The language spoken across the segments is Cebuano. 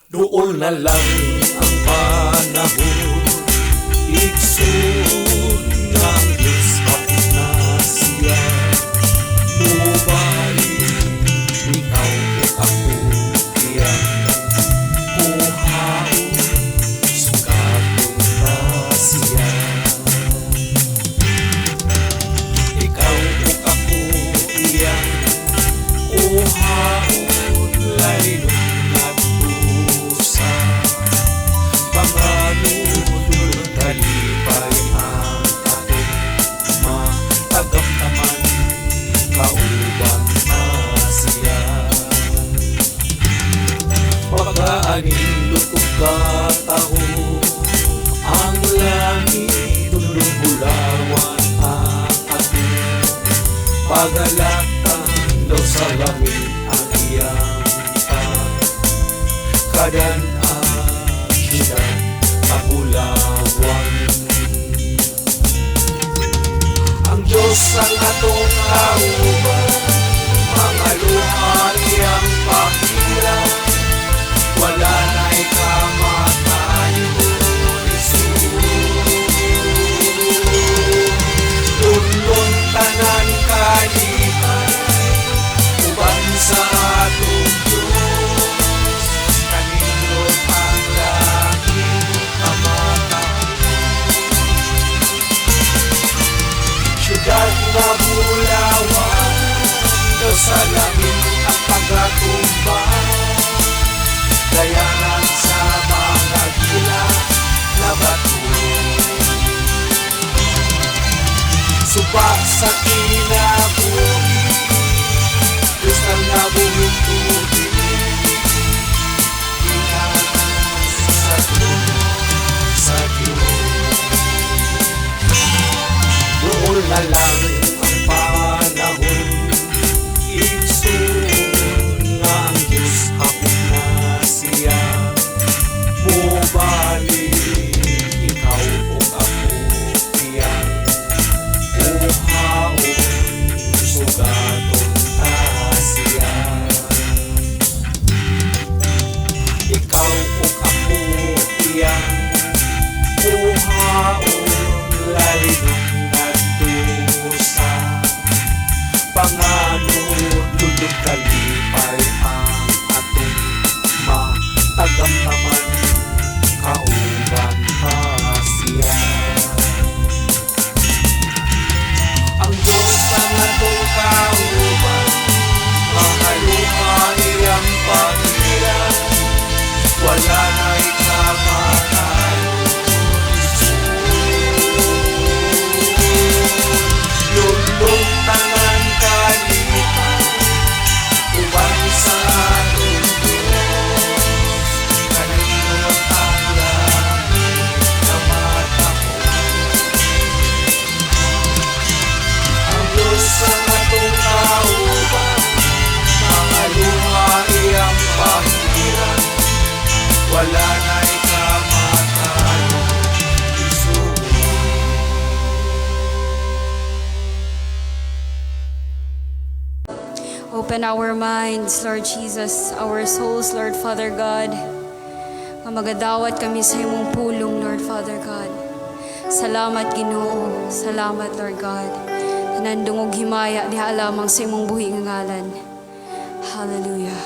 Duol na lang ang panahon, igsoon nga ang Diyos hapit na siya. Mubalik ikaw ug ako iyang kuhaon, sugaton ta siya. Ikaw ug ako iyang kuhaon, laylo ngadto sa panganod, kalipay ang atong matagamtaman, kauban ta siya. Pagkaanindot ug kataho ang langit, dulong bulawan ang atong pagalaktan, daw sa langit ang iyang kadan-an, siyudad kabulawan. Ang Diyos ang atong kauban, mga luha iyang pahira, wala na'y kamatayon. Igsoon, lunlon tanan kalipay, uban sa atong Diyos, kanindot ang langit kamatahon. Siyudad nga bulawan, daw sa langit ang pagkatumba, dayanan sa mga gila na bato. Suba sa kinabuhi, kristal na buhing tubig, gikan sa trono sa Diyos. Duol na lang ang panahon, igsoon nga ang Diyos hapit na siya. Mubalik ikaw ug ako iyang kuhaon, sugaton ta siya. Ikaw ug ako iyang kuhaon, lalindong ngadto sa panganod, lulod kalipay ang atong matagamtaman, kauban ta siya. Ang Diyos ang atong kauban, mga luha iyang pahira, wala na'y kamatayon. Lunlong tanan kalipay, uban sa atong Diyos, kanindot ang langit na matahon. Ang Diyos ang atong kauban, mga luha iyang pahiran, wala na'y kamatayon. Igsoon. Open our minds, Lord Jesus, our souls, Lord Father God. Nga magadawat kami sa imong pulong, Lord Father God. Salamat, Ginoo. Salamat, Lord God. Tanan dungog himaya diha lamang sa imong buhi nga ngalan. Hallelujah.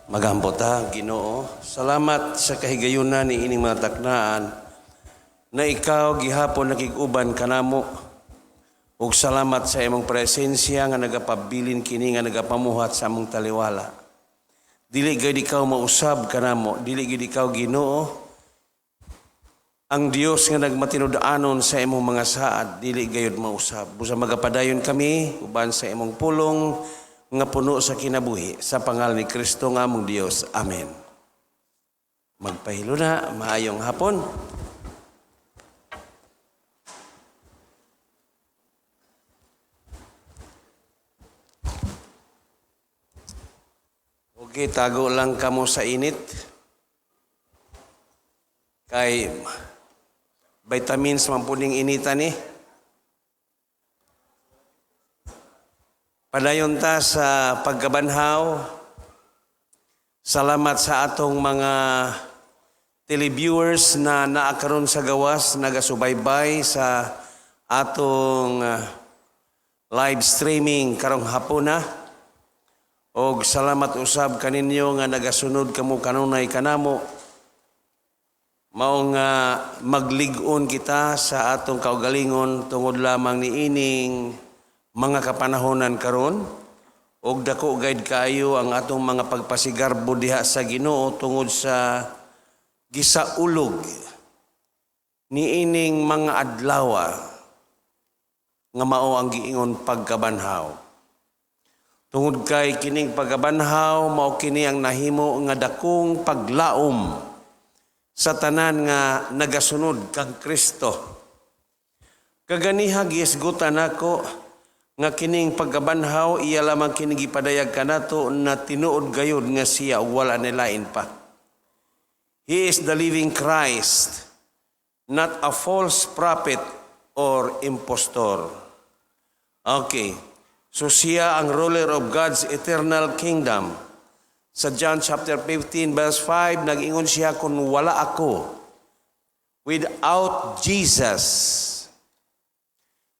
Magampo ta, Ginoo. Salamat sa kahigayunan ni ining mga taknaan na ikaw gihapon nakig-uban kanamo. Ug salamat sa imong presensya nga nagapabilin kini nga nagapamuhat sa among taliwala. Dili gyud ikaw mausab kanamo, dili gyud ikaw, Ginoo, ang Dios nga nagmatinud-anon sa imong mga saad, dili gayud mausab. Busa magapadayon kami uban sa imong pulong nga puno sa kinabuhi, sa pangalan ni Kristo nga among Dios. Amen. Magpahilo na, maayong hapon. Okay, tago lang kamo sa init. Kay vitamins man puning inita ni. Padayon ta sa pagkabanhaw. Salamat sa atong mga televiewers na naa karon sa gawas nagasubaybay sa atong live streaming karong hapuna. Og salamat usab kaninyo nga nagasunod kamo kanunay kanamo. Mao nga maglig-on kita sa atong kaugalingon tungod lamang niining mga kapanahonan karon, og dako gayud kaayo ang atong mga pagpasigarbo diha sa Ginoo tungod sa gisaulog niining mga adlaw nga mao ang giingon pagkabanhaw. Tungod kay kining pagkabanhaw, mao kini ang nahimo nga dakong paglaom sa tanan nga nagasunod kang Kristo. Kaganiha gihisgutan nako nga kining pagkabanhaw, iya lamang kini gipadayag kanato na tinuod gayud nga siya ug wala nilain pa. He is the living Christ, not a false prophet or impostor. Okay. So siya ang ruler of God's eternal kingdom. Sa John chapter 15 verse 5, nag-ingon siya, "Kung wala ako," without Jesus,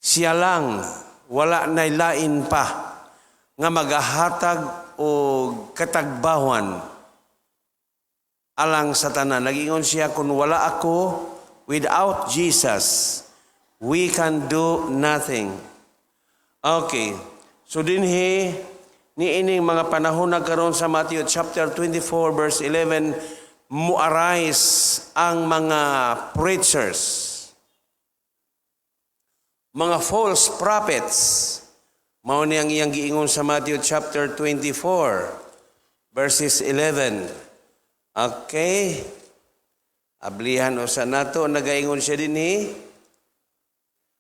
siya lang, wala na lain pa nga magahatag og katagbawan alang sa tanan. Nag-ingon siya, "Kung wala ako," without Jesus, we can do nothing. Okay. So dinhi niining mga panahon na karon sa Matthew chapter 24 verse 11, mo-arise ang mga preachers, mga false prophets. Mao ni ang iyang giingon sa Matthew chapter 24 verses 11. Okay. Ablihan usa nato. Nagaingon siya dinhi,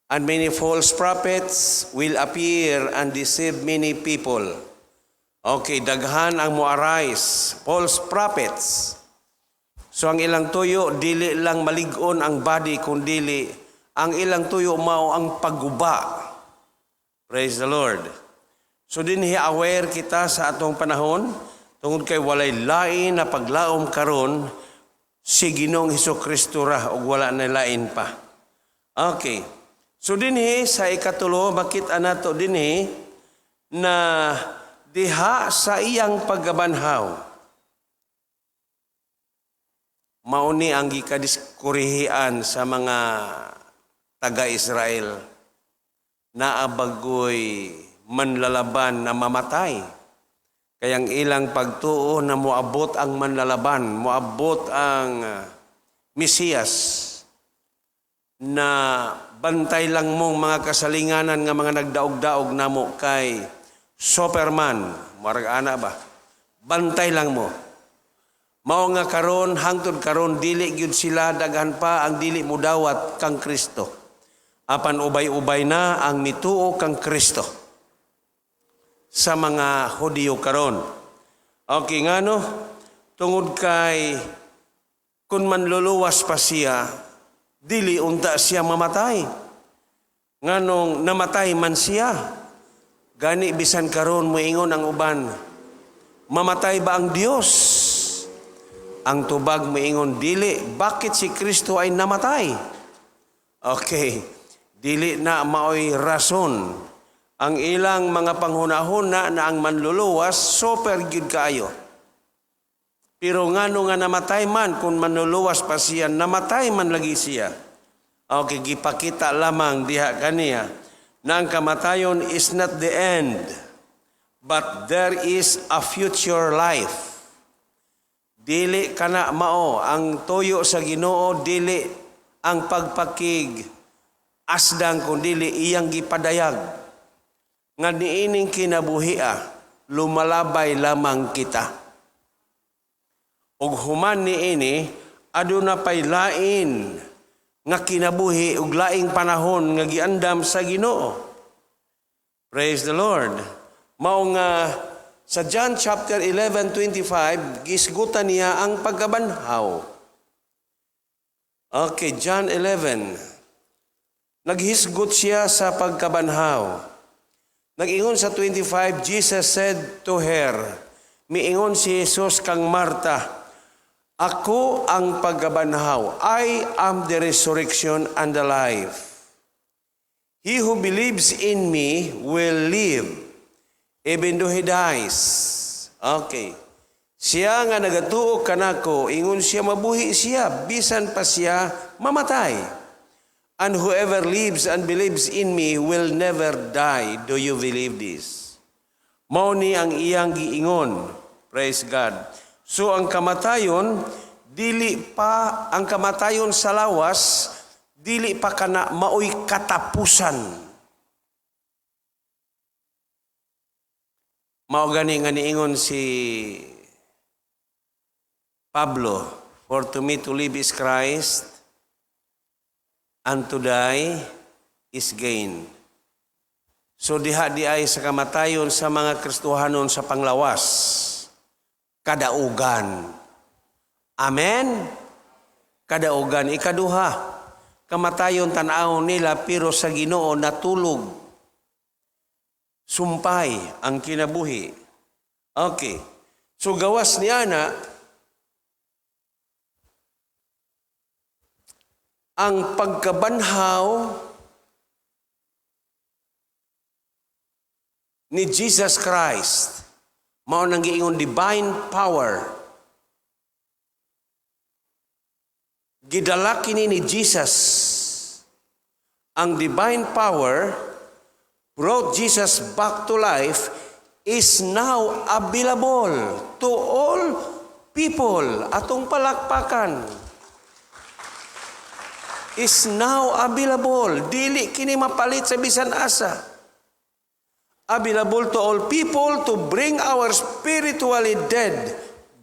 "And many false prophets will appear and deceive many people." Okay, daghan ang mo-arise, false prophets. So ang ilang tuyo, dili lang malig-on ang body, kundili ang ilang tuyo mao ang pagguba. Praise the Lord. So dinhi aware kita sa atong panahon tungod kay walay lain na paglaom karon, si Ginoong Hesus Kristo ra ug wala na lain pa. Okay. So dinhi sa ikatulo, makita nato dinhi na diha sa iyang pagkabanhaw, mao ni ang gikadiskurihian sa mga taga-Israel, naa ba goy manlalaban na mamatay. Kaya ang ilang pagtuo na moabot ang manlalaban, moabot ang Mesiyas, na bantay lang mong mga kasalinganan nga mga nagdaog-daog namo kay Superman, marag ana ba? Bantay lang mo. Mao nga karon, hangtod karon, dili gyud sila, daghan pa ang dili mudawat kang Kristo. Apan ubay-ubay na ang mituo kang Kristo sa mga Hudiyo karon. Okay, ngano? Tungod kay kung manluluwas pa siya, dili unta siya mamatay. Nganong namatay man siya? Gani bisan karon moingon ang uban, "Mamatay ba ang Dios?" Ang tubag moingon, "Dili. Bakit si Kristo ay namatay?" Okay, dili na maoy rason. Ang ilang mga panghunahuna na ang manluluwas super gyud kaayo. Pero ngano nga namatay man? Kung manluluwas pa siya, namatay man lagi siya. Okay, gipakita lamang diha kaniya na ang kamatayon is not the end, but there is a future life. Dili kana mao ang tuyo sa Ginoo, dili ang pagpakig asdang, kundili iyang gipadayag nga niining kinabuhia lumalabay lamang kita. Ug human niini, aduna pay lain nga kinabuhi ug laing panahon nga giandam sa Ginoo. Praise the Lord. Mao nga sa John chapter 11:25, gisgutan niya ang pagkabanhaw. Okay, John 11. Naghisgot siya sa pagkabanhaw. Nag-ingon sa 25, Jesus said to her, miingon si Jesus kang Marta, "Ako ang pagkabanhaw. I am the resurrection and the life. He who believes in me will live, even though he dies." Okay. Siya nga nagatuo kanako, ingon siya, mabuhi siya, bisan pa siya mamatay. And whoever lives and believes in me will never die. Do you believe this? Mao ni ang iyang giingon. Praise God. So ang kamatayon, dili pa ang kamatayon sa lawas, dili pa kana maoy katapusan. Mao gani nga niingon si Pablo, "For to me to live is Christ, and to die is gain." So diha di ay sa kamatayon sa mga Kristohanon sa panglawas, kadaugan. Amen? Kadaugan. Ikaduha, kamatayon tan-aw nila pero sa Ginoo natulog. Sumpay ang kinabuhi. Okay. So gawas niya na ang pagkabanhaw ni Jesus Christ, mao nang giingon divine power. Gidala kini ni Jesus. Ang divine power brought Jesus back to life is now available to all people. Atong palakpakan. Is now available. Dili kini mapalit sa bisan asa. Available to all people to bring our spiritually dead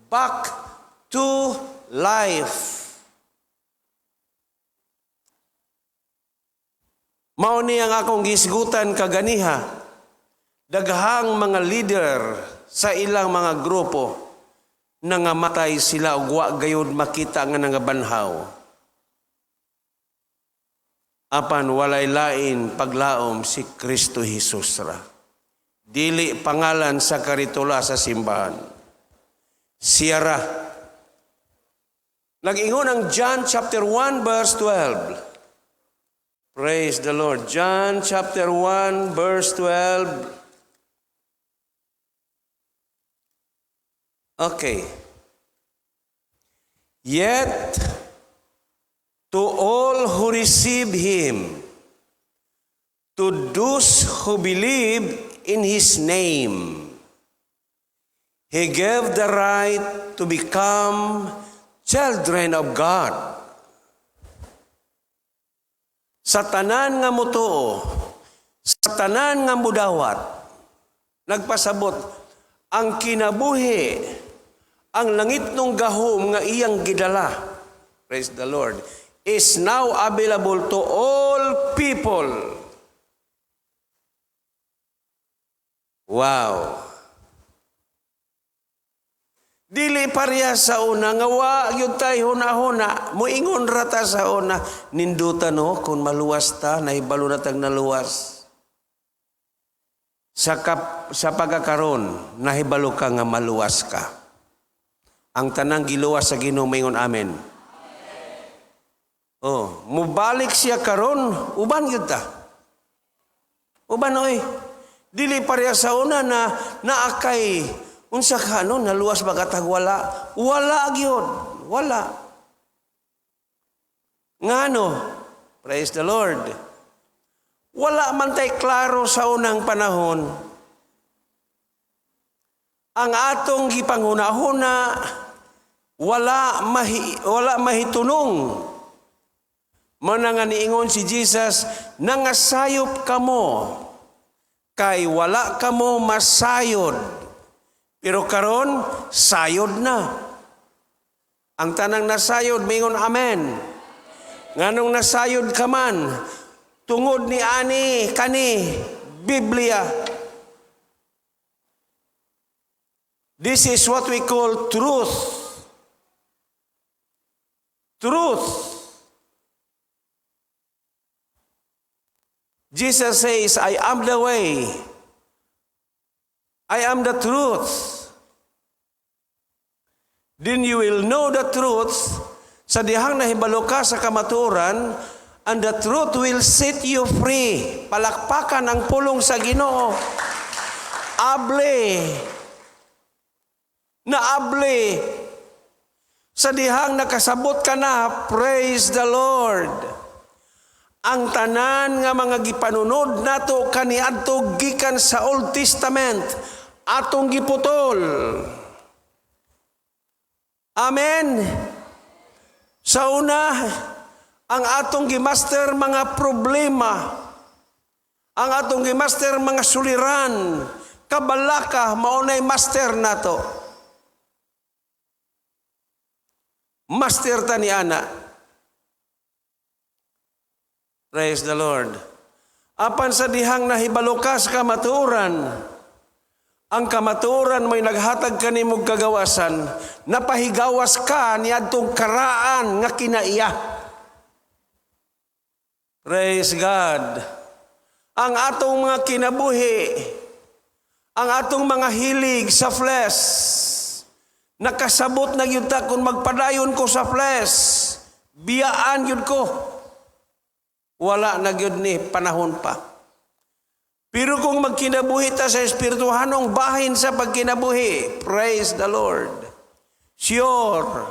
back to life. Mao ni ang akong gisgutan kaganiha. Daghang mga leader sa ilang mga grupo nangamatay sila ug wa gayud makita nga nangabanhaw. Apan walay lain paglaom si Kristo Jesus ra. Dili pangalan sa karitula sa simbahan. Siya ra. Nag-ingon ang John chapter 1 verse 12. Praise the Lord. John chapter 1 verse 12. Okay. Yet to all who receive Him, to those who believe in His name, He gave the right to become children of God. Sa tanan nga mutuo, sa tanan nga mudawat, nagpasabot, ang kinabuhi, ang langitnong gahom nga iyang gidala, praise the Lord, is now available to all people. Wow! Dili pareha sa una nga wa gyud tay huna-huna, moingon ra ta sa una, ninduta no kung maluwas ta, nahibalo na tag naluwas. Sa pagkakaron, nahibalo ka nga maluwas ka. Ang tanang giluwas sa Ginoo moingon amen. Oh, mubalik siya karon, uban gyud ta. Uban oy. Dili pareha sa una na naakay unsa ka no naluwas ba katag wala? Wala gyud, wala. Ngano? Praise the Lord. Wala man tay klaro sa unang panahon. Ang atong gipanghuna-huna wala mahitunong. Mana nga niingon si Jesus, nangasayop kamo kay wala kamo masayod. Pero karon sayod na. Ang tanang nasayod mingon amen. Nganong nasayod ka man tungod ni ani kani Biblia. This is what we call truth. Truth. Jesus says, "I am the way, I am the truth. Then you will know the truth. Sa dihang nahibalo ka sa kamatuoran, and the truth will set you free. Palakpakan ang pulong sa Ginoo. Able. Naable. Sa dihang nakasabot ka na, praise the Lord. Ang tanan nga mga gipanunod nato kaniadto gikan sa Old Testament, atong giputol. Amen. Sa una, ang atong gimaster mga problema, ang atong gimaster mga suliran, kabalaka, maunay master nato. Master ta ni ana. Praise the Lord. Apan sa dihang nahibalo ka sa kamatuoran, ang kamatuoran may naghatag kanimog kagawasan, napahigawas ka niadtong karaan nga kinaiya. Praise God. Ang atong mga kinabuhi, ang atong mga hilig sa flesh, nakasabot na gyud ta kung magpadayon ko sa flesh, biyaan gyud ko. Wala na gyud ni panahon pa. Pero kung magkinabuhi ta sa espirituhanong bahin sa pagkinabuhi, praise the Lord. Sure.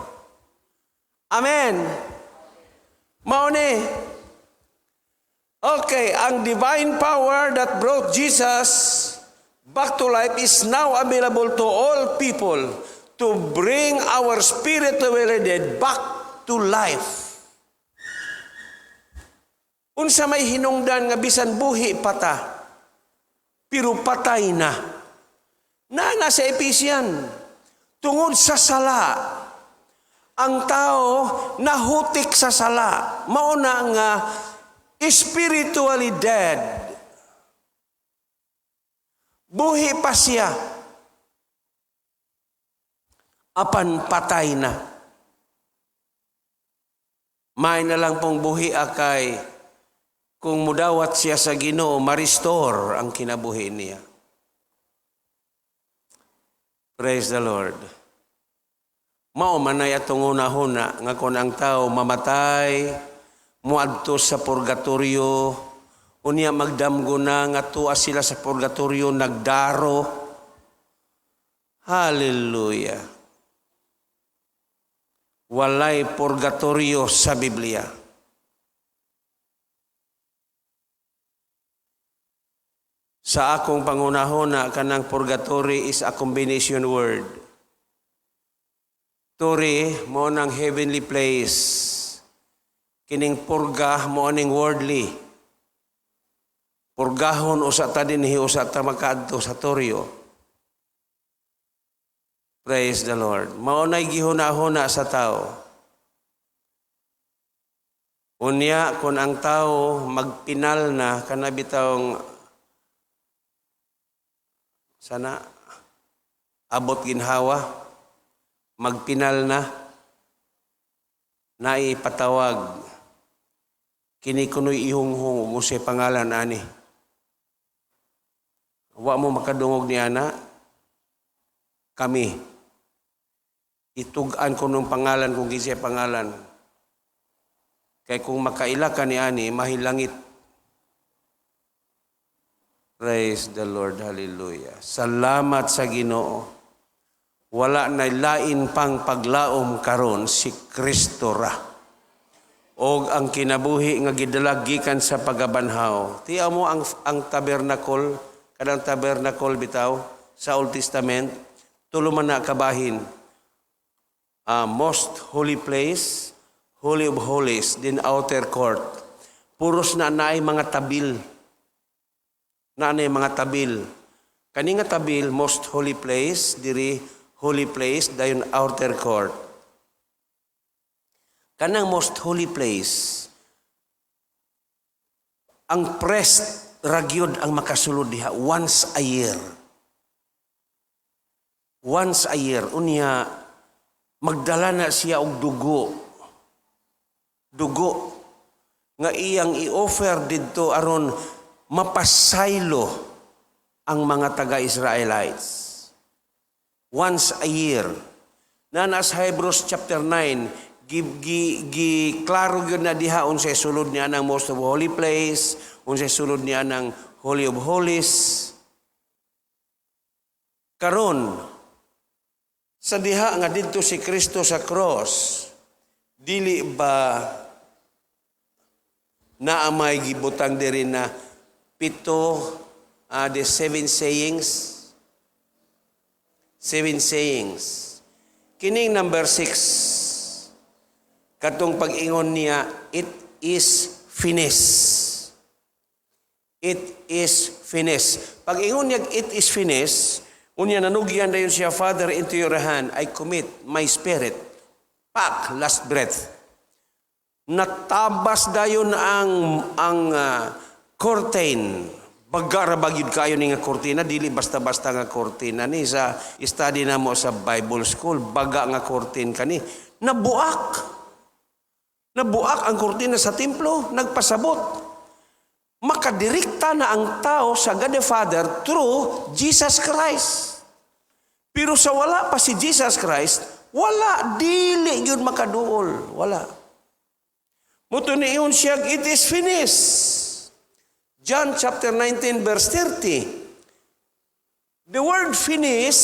Amen. Mao ni. Okay, ang divine power that brought Jesus back to life is now available to all people to bring our spiritually dead back to life. Unsa may hinungdan nga bisan buhi pa ta, pero patay na. Na nasa Ephesian, tungod sa sala, ang tao nahutik sa sala. Mao na nga spiritually dead. Buhi pa siya, apan patay na. May na lang pong buhi akay kung mudawat siya sa Ginoo, ma-restore ang kinabuhi niya. Praise the Lord. Mao manay atong hunahuna nga kung ang tao mamatay, muadto sa purgatorio, unya magdamgo na nga tuwa sila sa purgatorio, nagdaro. Hallelujah. Walay purgatorio sa Biblia. Sa akong pangunahuna, kanang purgatory is a combination word. Tori, mo nang heavenly place. Kining purga, mo ning worldly. Purgahon usa ta dinhi, usa ta makaadto sa toryo. Praise the Lord. Mao nay gihuna-huna sa tao. Unya kung ang tao magpinal na kana bitawng sana abot ginhawa, magpinal na, naipatawag, kini kuno'y ihunghong ug unsay pangalan ani. Wa mo makadungog ni ana, kami itug-an ko nung pangalan kung kinsay pangalan. Kay kung makaila ka ni ani, mahilangit. Praise the Lord, hallelujah. Salamat sa Ginoo. Wala na lain pang paglaom karon si Kristo ra. Og ang kinabuhi nga gidala gikan sa pagabanhaw. Tiyaw mo ang tabernacle, kanang tabernacle bitaw sa Old Testament, tulo man na kabahin. Most holy place, holy of holies, then outer court. Puros na naay mga tabil. Na naay mga tabil. Kani nga tabil, most holy place, diri holy place, dayon outer court. Kanang most holy place, ang priest ragyod ang makasulod diha once a year. Once a year, unya magdala na siya og dugo. Dugo nga iyang i-offer didto aron mapasaylo ang mga taga-Israelites. Once a year. Na sa Hebrews chapter 9, gi, gi, gi klaro gyud na diha unsay sulod niya ng most of holy place, unsay sulod niya ng Holy of Holies. Karon, sa diha nga didto si Kristo sa cross, dili ba naa may gibutang diri na pito, the seven sayings? Seven sayings. Kining number 6, katong pag-ingon niya, "It is finished." It is finished. Pag-ingon niya, "It is finished," unya nanugyan dayon siya, "Father, into your hand I commit my spirit." Pak, last breath. Natabas dayon ang curtain. Baga ra ba gyud kayo ni nga kurtina, dili basta-basta nga kurtina ni. Sa study na mo sa Bible school, baga nga curtain kani. Nabuak. Nabuak ang kurtina sa templo, nagpasabot. Makadirekta na ang tao sa God the Father through Jesus Christ. Pero sa wala pa si Jesus Christ, wala, dili gyud makaduol, wala. Mao to niingon siya, "It is finished." John chapter 19 verse 30. The word "finish,"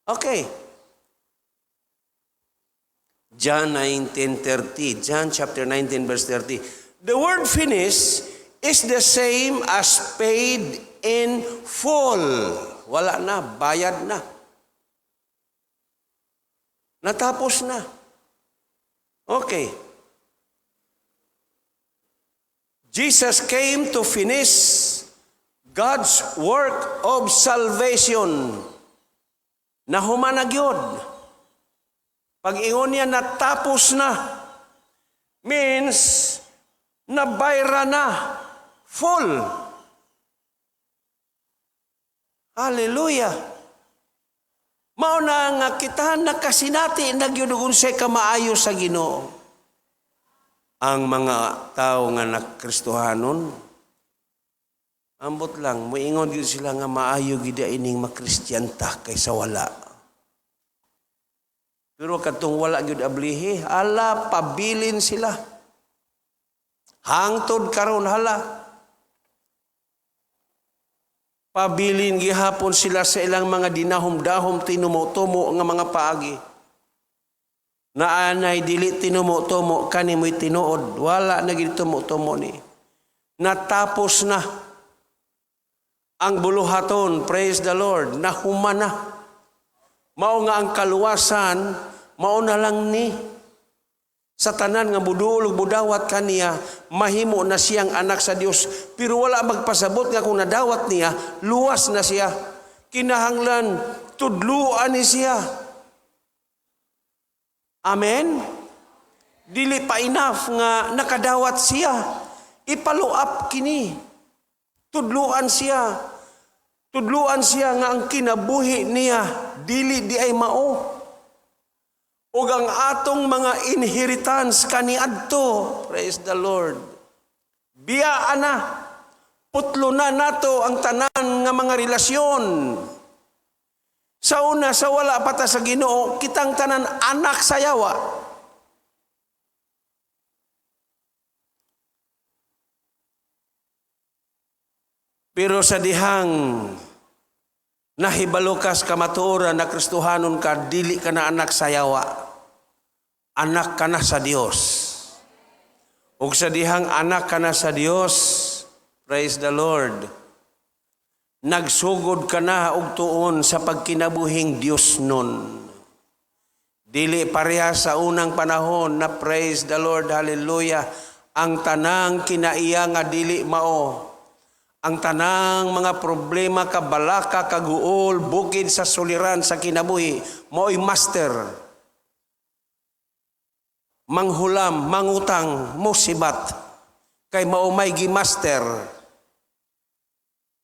okay. John 19:30. John chapter 19 verse 30. The word "finish" is the same as paid in full. Wala na, bayad na. Natapos na. Okay. Jesus came to finish God's work of salvation. Nahuman na gyud. Pag ingon niya natapos na, means nabayra na full. Hallelujah. Mao na nga kita nakasinati na gyud og unsay kamaayo sa Ginoo. Ang mga tao nga nakristohanon, ambot lang, moingon gyud sila nga maayo gid ining makristiyan ta kaysa wala. Pero katong wala gyud ablihi, hala, pabilin sila. Hangtod karon, hala. Pabilin gihapon sila sa ilang mga dinahom-dahom, tinumo-tumo nga mga paagi. Naanay dili tinumo-tumo kani mo'y tinuod, wala na gid tumo-tumo ni. Natapos na ang buluhaton, praise the Lord, nahuman na. Mao nga ang kaluwasan, mao na lang ni. Sa tanan nga muduol ug budawat kaniya, mahimo na siyang anak sa Dios. Pero wala magpasabot nga kung nadawat niya, luwas na siya. Kinahanglan tudluan ni siya. Amen? Dili pa enough nga nakadawat siya. I-follow up kini. Tudluan siya. Tudluan siya nga ang kinabuhi niya dili di ay mao. Ug ang atong mga inheritance kaniadto, praise the Lord. Biya na, putlo na nato ang tanan nga mga relasyon. Sa una, sa wala pa ta sa Ginoo, kitang tanan anak sa yawa. Pero sa dihang nahibalo kas kamatuoran na Kristohanon ka, dili ka na anak sa yawa. Anak ka na sa Dios. Ug sa dihang anak ka na sa Dios, praise the Lord, nagsugod ka na og tuon sa pagkinabuhing Dios nun. Dili pareha sa unang panahon na, praise the Lord, hallelujah, ang tanang kinaiya nga dili mao. Ang tanang mga problema, kabalaka, kaguol, bukid sa suliran sa kinabuhi, mao'y master. Manghulam, mangutang, musibat, kay maumay gimaster.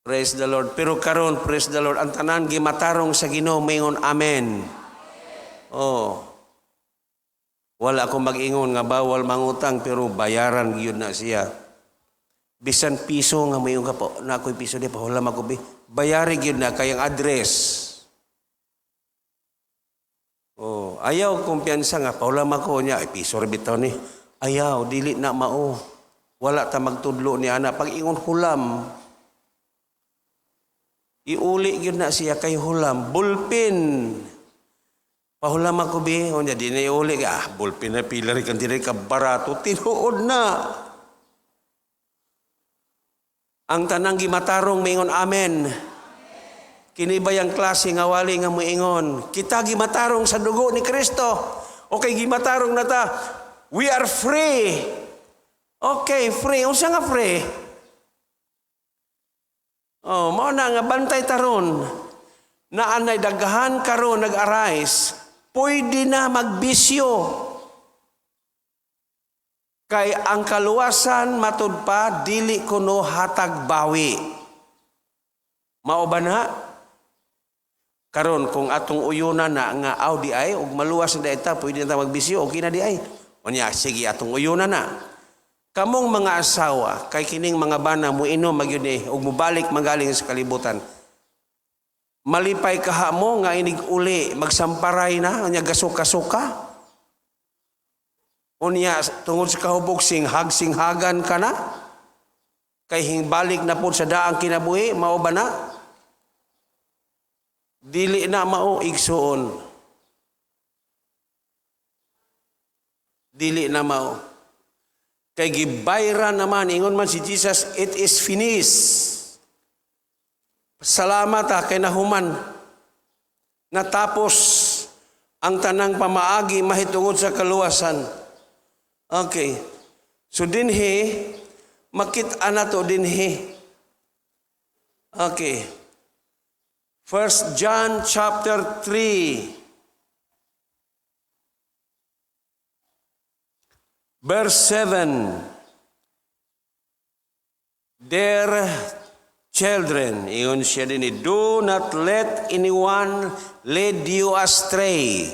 Praise the Lord. Pero karon, praise the Lord, ang tanan gimatarong sa Ginoo maingon amen. Oh. Wala akong mag-ingon nga bawal mangutang, pero bayaran gyud na siya. Bisan piso nga moingon ka po, na ako'y piso di pahulam ako bi. Bayari gyud na kayang address. Oh, ayaw kumpiyansa nga pahulam ako niya, ay piso ra bitaw ni. Ayaw, dili na mao. Wala ta magtudlo ni ana pag ingon hulam. Iuli gyud na siya kay hulam, bulpin. Pahulam ako bi, unya di na iuli. Ah, bulpin na pila rin kan dili ka barato, tinuod na. Ang tanang gimatarong moingon amen. Kini ba yang klase nga wali nga moingon? Kita gimatarong sa dugo ni Kristo. Okay, gimatarong na ta. We are free. Okay, free. Unsa nga free? Oh, mao na nga bantay taron. Na anay daghan karon nag-arise, pwede na magbisyo. Kay ang kaluwasan matud pa dili kuno hatag bawi. Mao ba na? Karon kung atong uyuna na nga aw di ay ug maluwas na ta pwede na ta magbisyo, okay na di ay. Unya sige atong uyuna na. Kamong mga asawa kay kining mga bana muinom magyud ni ug mobalik magaling sa kalibutan. Malipay kaha mo nga inig uli magsamparay na unya gasuka-suka. Unya tungod sa kahubog singhag singhagan ka na. Kay hingbalik na po sa daang kinabuhi, mao ba na? Dili na mao igsuon. Dili na mao. Kay gibayran naman, ingon man si Jesus, it is finished. Salamat ha, kay nahuman. Natapos ang tanang pamaagi mahitungod sa kaluwasan. Okay. So dinhi, makita na to dinhi. Okay. 1 John chapter 3. Verse 7. Dear children, iyon siya din, do not let anyone lead you astray.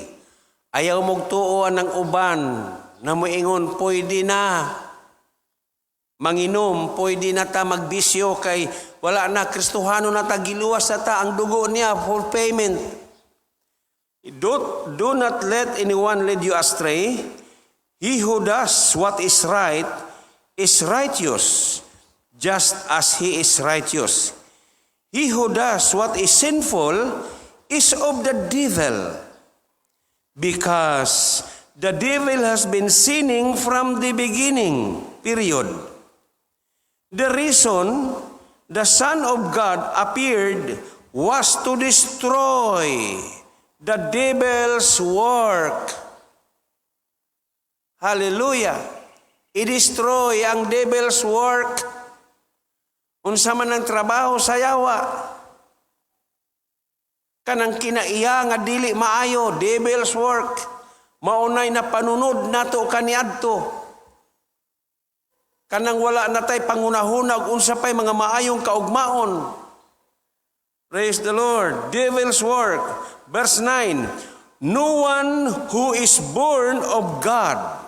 Ayaw mong tuoan ng uban na moingon, pwede na manginom, pwede na ta magbisyo kay wala na, Kristohano na ta, giluwas na ta, ang dugo niya for payment. Do not let anyone lead you astray. He who does what is right is righteous, just as he is righteous. He who does what is sinful is of the devil, because the devil has been sinning from the beginning, period. The reason the Son of God appeared was to destroy the devil's work. Hallelujah! I-destroy ang devil's work. Unsa man ang trabaho sa yawa. Kanang kinaiya nga dili maayo, devil's work. Maunay na panunod nato kaniadto. Kanang wala na tay pangunahuna ug unsa pay mga maayong kaugmaon. Praise the Lord. Devil's work. Verse 9. No one who is born of God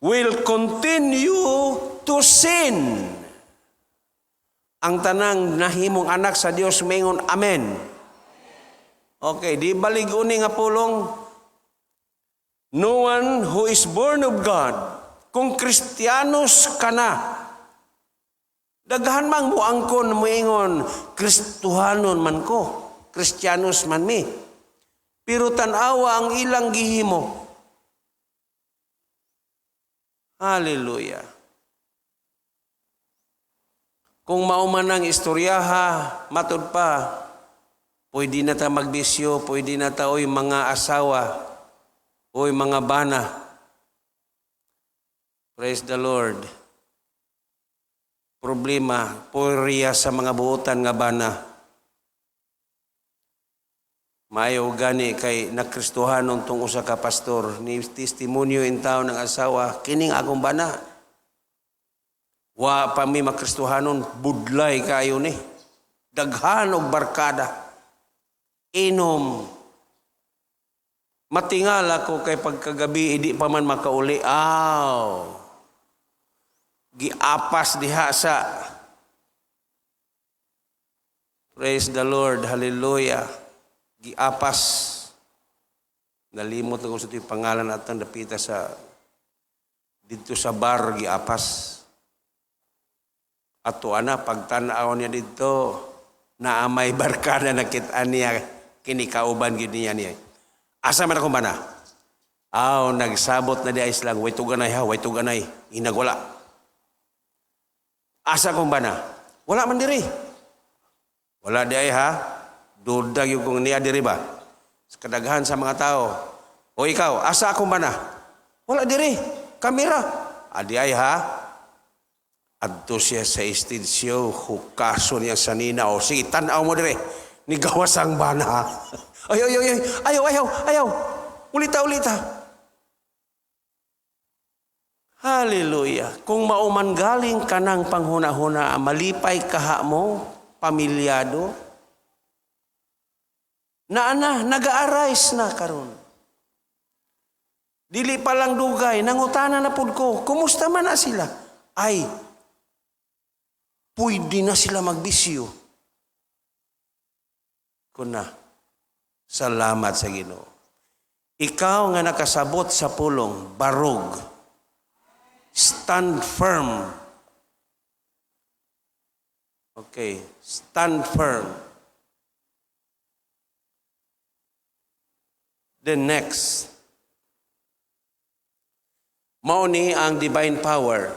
will continue to sin. Ang tanang nahimong anak sa Dios mingon amen. Okay, di balig uni nga pulong. No one who is born of God, kung Kristiyanos ka na, daghan mang muangkon muingon, Kristuhanon man ko, Kristiyanos man mi. Pero tan-awa ang ilang gihimo. Hallelujah. Kung mao man ang istoryaha, matud pa, pwede na ta magbisyo, pwede na ta oy mga asawa, oy mga bana. Praise the Lord. Problema, puriya sa mga buotan nga bana. Maayo gani kay nakristuhanon tong usa ka pastor ni testimonyo in taon ng asawa kining akong bana. Wa pa mi makristuhanon, budlay kayo ni. Daghan og barkada. Inom. Matingal ako kay pagkagabi hindi pa man makauli. Aw. Giapas diha sa. Praise the Lord, hallelujah. Giapas. Nalimot na ko sa ito pangalan atang dapita sa didto sa bar giapas. Ato ana pagtan-aw niya didto naa may barkada, nakit-an niya kini kauban gid niya niya. Asa man akong bana? Aw, nagsabot na di ay silang, "Way tuganay ha, way tuganay." Inagwala. Asa akong bana? Wala man diri. Wala di ay ha. Duda yung kung niya diri ba? Sa kadaghan sa mga tao. O ikaw, asa akong bana? Wala diri. Kamera. Adi ay ha. Adto siya sa stage show, hukaso niya sa nina. O sige, tanaw mo dire. Ni gawas ang bana. Ay, ay, ay, ay, ayaw, ayaw, ayaw. Ulita, ulita. Hallelujah. Kung mauman galing ka ng panghuna-huna, malipay kaha mo, pamilyado, na ana, naga-arise na karon. Dili pa lang dugay, nangutana na pud ko, kumusta man na sila? Ay, pwede na sila magbisyo. Kuna, salamat sa Ginoo. Ikaw nga nakasabot sa pulong, barog, stand firm. Okay, stand firm. The next, mao ni ang divine power,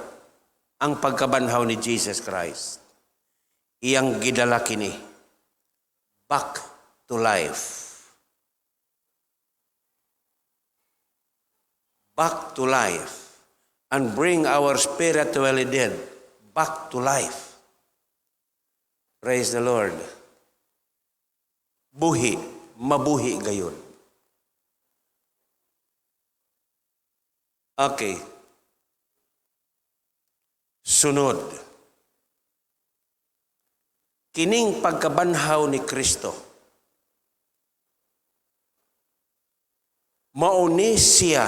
ang pagkabanhaw ni Jesus Christ. Iyang gidala kini back to life. Back to life and bring our spiritually dead back to life. Praise the Lord. Buhi, mabuhi gayon. Okay. Sunod. Kining pagkabanhaw ni Kristo, mauni siya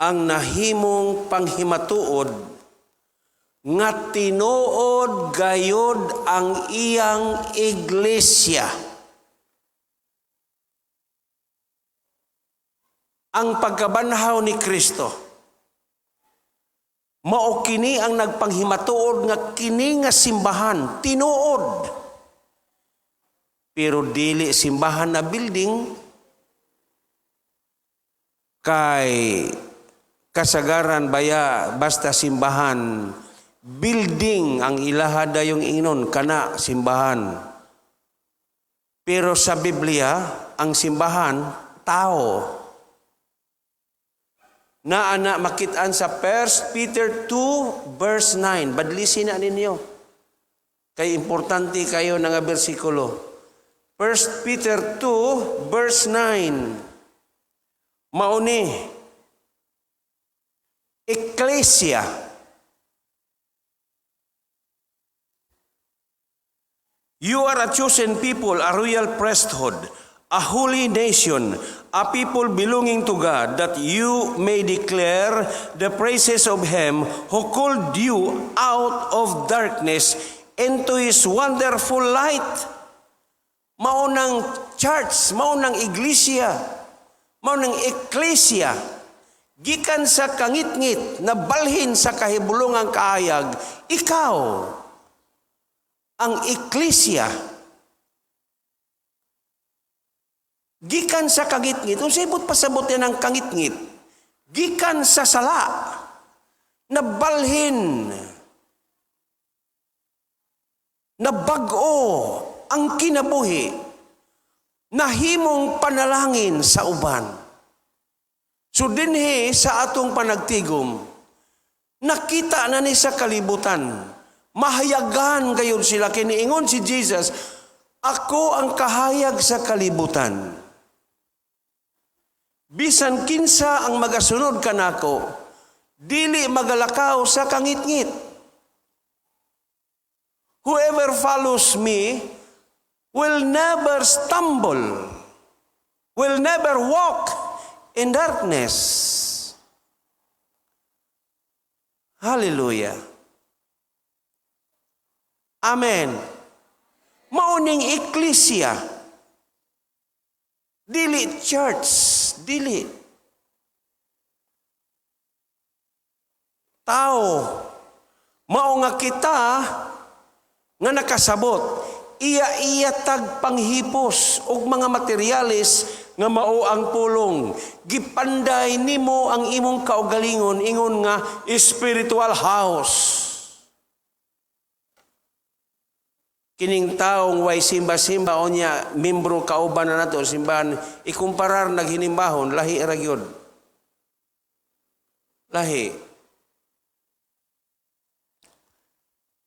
ang nahimong panghimatuod nga tinuod gayod ang iyang iglesia. Ang pagkabanhaw ni Kristo, mao kini ang nagpanghimatuod nga kini nga simbahan tinuod. Pero dili simbahan na building, kay kasagaran baya basta simbahan building ang ilaha dayong ingnon kana simbahan. Pero sa Biblia ang simbahan tao. Na ana makit-an sa 1 Peter 2 verse 9. Badlisin na ninyo. Kay importante kayo nga bersikulo. 1 Peter 2 verse 9. Mauni Ecclesia. You are a chosen people, a royal priesthood, a holy nation, a people belonging to God, that you may declare the praises of Him who called you out of darkness into His wonderful light. Maunang church, maunang iglesia, maunang eklesia, gikan sa kangitngit na balhin sa kahibulungang kaayag, ikaw, ang eklesia, gikan sa kangitngit, kung ibot pasabot yan ang kangitngit, gikan sa sala, na balhin, na bag-o ang kinabuhi, nahimong panalangin sa uban. So dinhi sa atong panagtigom, nakita na ni sa kalibutan, mahayagan gayon sila, kiniingon si Jesus, ako ang kahayag sa kalibutan. Bisan kinsa ang magasunod kanako, dili magalakaw sa kangitngit. Whoever follows me will never stumble, will never walk in darkness. Hallelujah. Amen. Mao ning eklesia. Dili church, dili. Tao. Mao nga kita nga nakasabot, iya-iya tag panghipos og mga materyales nga mao ang pulong. Gipanday nimo ang imong kaugalingon ingon nga spiritual house. Kining taong way simba-simba o niya membro kauban na nato simbahan, ikumparar naghinimbahon, lahi ra gyud. Lahi.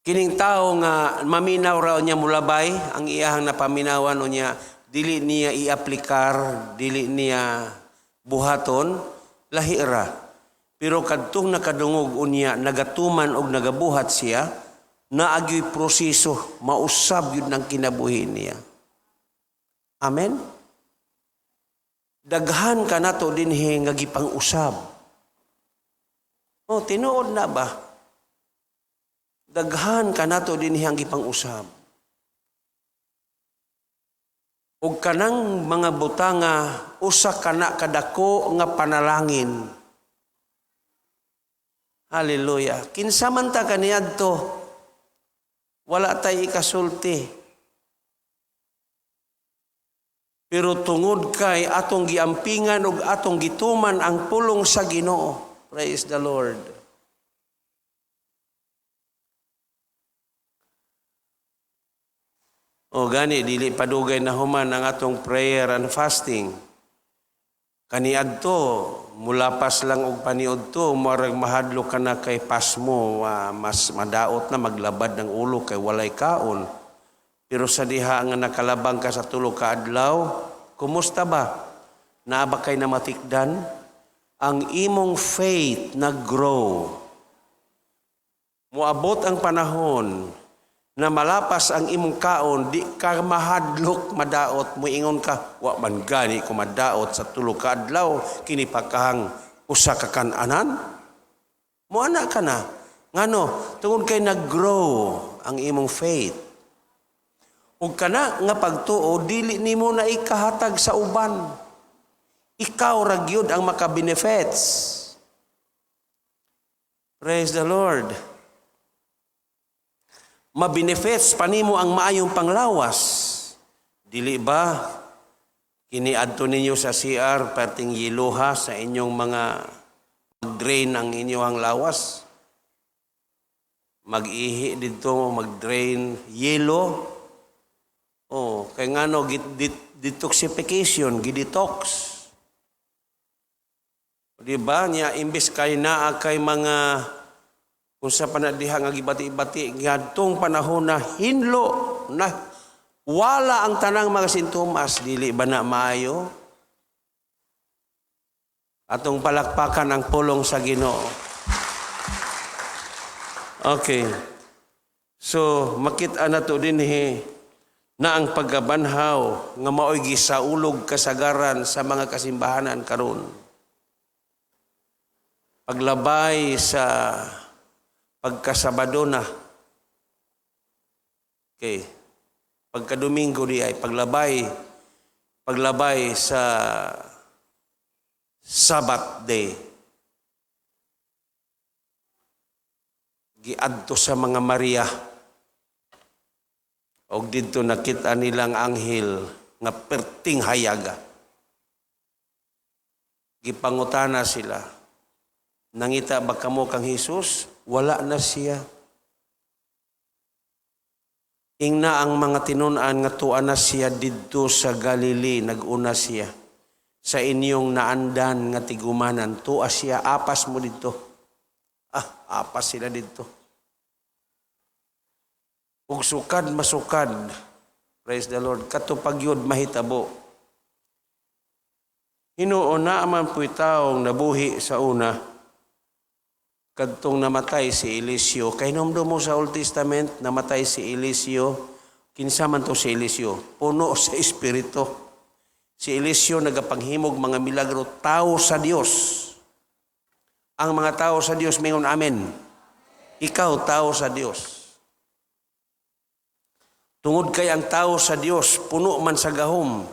Kining tao nga maminaw ra niya mulabay ang iyahang napaminawan o niya dili niya iaplikar, dili niya buhaton, lahi ra. Pero kadtong nakadungog unya nagatuman og nagabuhat siya, naagyo'y proseso, mausab yun ng kinabuhi niya. Amen? Daghan ka nato dinhi nga gipang-usab. Oh, tinuod na ba? Daghan ka nato dinhi ang gipang-usab. Og kanang mga butanga usa kana kadako nga panalangin. Hallelujah. Kinsa man ta kaniadto, wala tay ikasulti. Pero tungod kay atong giampingan ug atong gituman ang pulong sa Ginoo. Praise the Lord. O gani, dili padugay na human ang atong prayer and fasting. Kaniadto, mulapas lang og paniud to, murag mahadlok ka na kay pasmo, mas madaot na maglabad ng ulo kay walay kaon. Pero sa diha nga nakalabang ka sa tulo ka adlaw, kumusta ba? Naa ba kay namatikdan? Ang imong faith nag-grow. Moabot ang panahon na malapas ang imong kaon, di ka mahadlok madaot, muingon ka, wa man gani ko madaot sa tulo ka adlaw, kini pagkahang usa ka kan-anan. Moana ka na. Ngano, tungod kay nag-grow ang imong faith. Ug kana nga pagtuo, dili nimo na ikahatag sa uban. Ikaw ra gyud ang makabenefits. Praise the Lord. Mabenefits pa nimo ang maayong panglawas. Dili ba kiniadto ninyo sa CR perting yiluha sa inyong mga mag-drain ang inyong lawas? Mag-ihi didto, mag-drain yelo. Oh, kay ngano detoxification, gidetox. Di ba niya imbes kay naa kay mga kung sa panadiha nga gibati-bati ngadtong panahon na hinlo na wala ang tanang mga sintomas, dili ba na maayo? Atong palakpakan ang pulong sa Ginoo. Okay. So makita na to dinhi na ang pagkabanhaw nga maoy gisaulog kasagaran sa mga kasimbahanan karon. Paglabay sa pagkasabado na. Okay. Pagkadomingo di ay paglabay sa Sabbath day. Giadto sa mga Maria. Og didto nakita nilang anghel nga perting hayaga. Gipangutana sila. Nangita ba kamo kang Hesus? Wala na siya. Ingna ang mga tinun-an nga tuwa na siya didto sa Galilee, nag-una siya. Sa inyong naandan nga tigumanan, tuwa siya, apas mo didto. Ah, apas sila didto. Ug sukad masukad, praise the Lord, katupag yun mahitabo. Hinuon na man pu'y taong nabuhi sa una, kadtong namatay si Eliseo. Kay nomdo mo sa Old Testament, namatay si Eliseo. Kinsa man to si Eliseo? Puno sa Espiritu. Si Eliseo nagapanghimog mga milagro, tao sa Dios. Ang mga tao sa Dios mingon amen. Ikaw, tao sa Dios. Tungod kay ang tao sa Dios puno man sa gahom,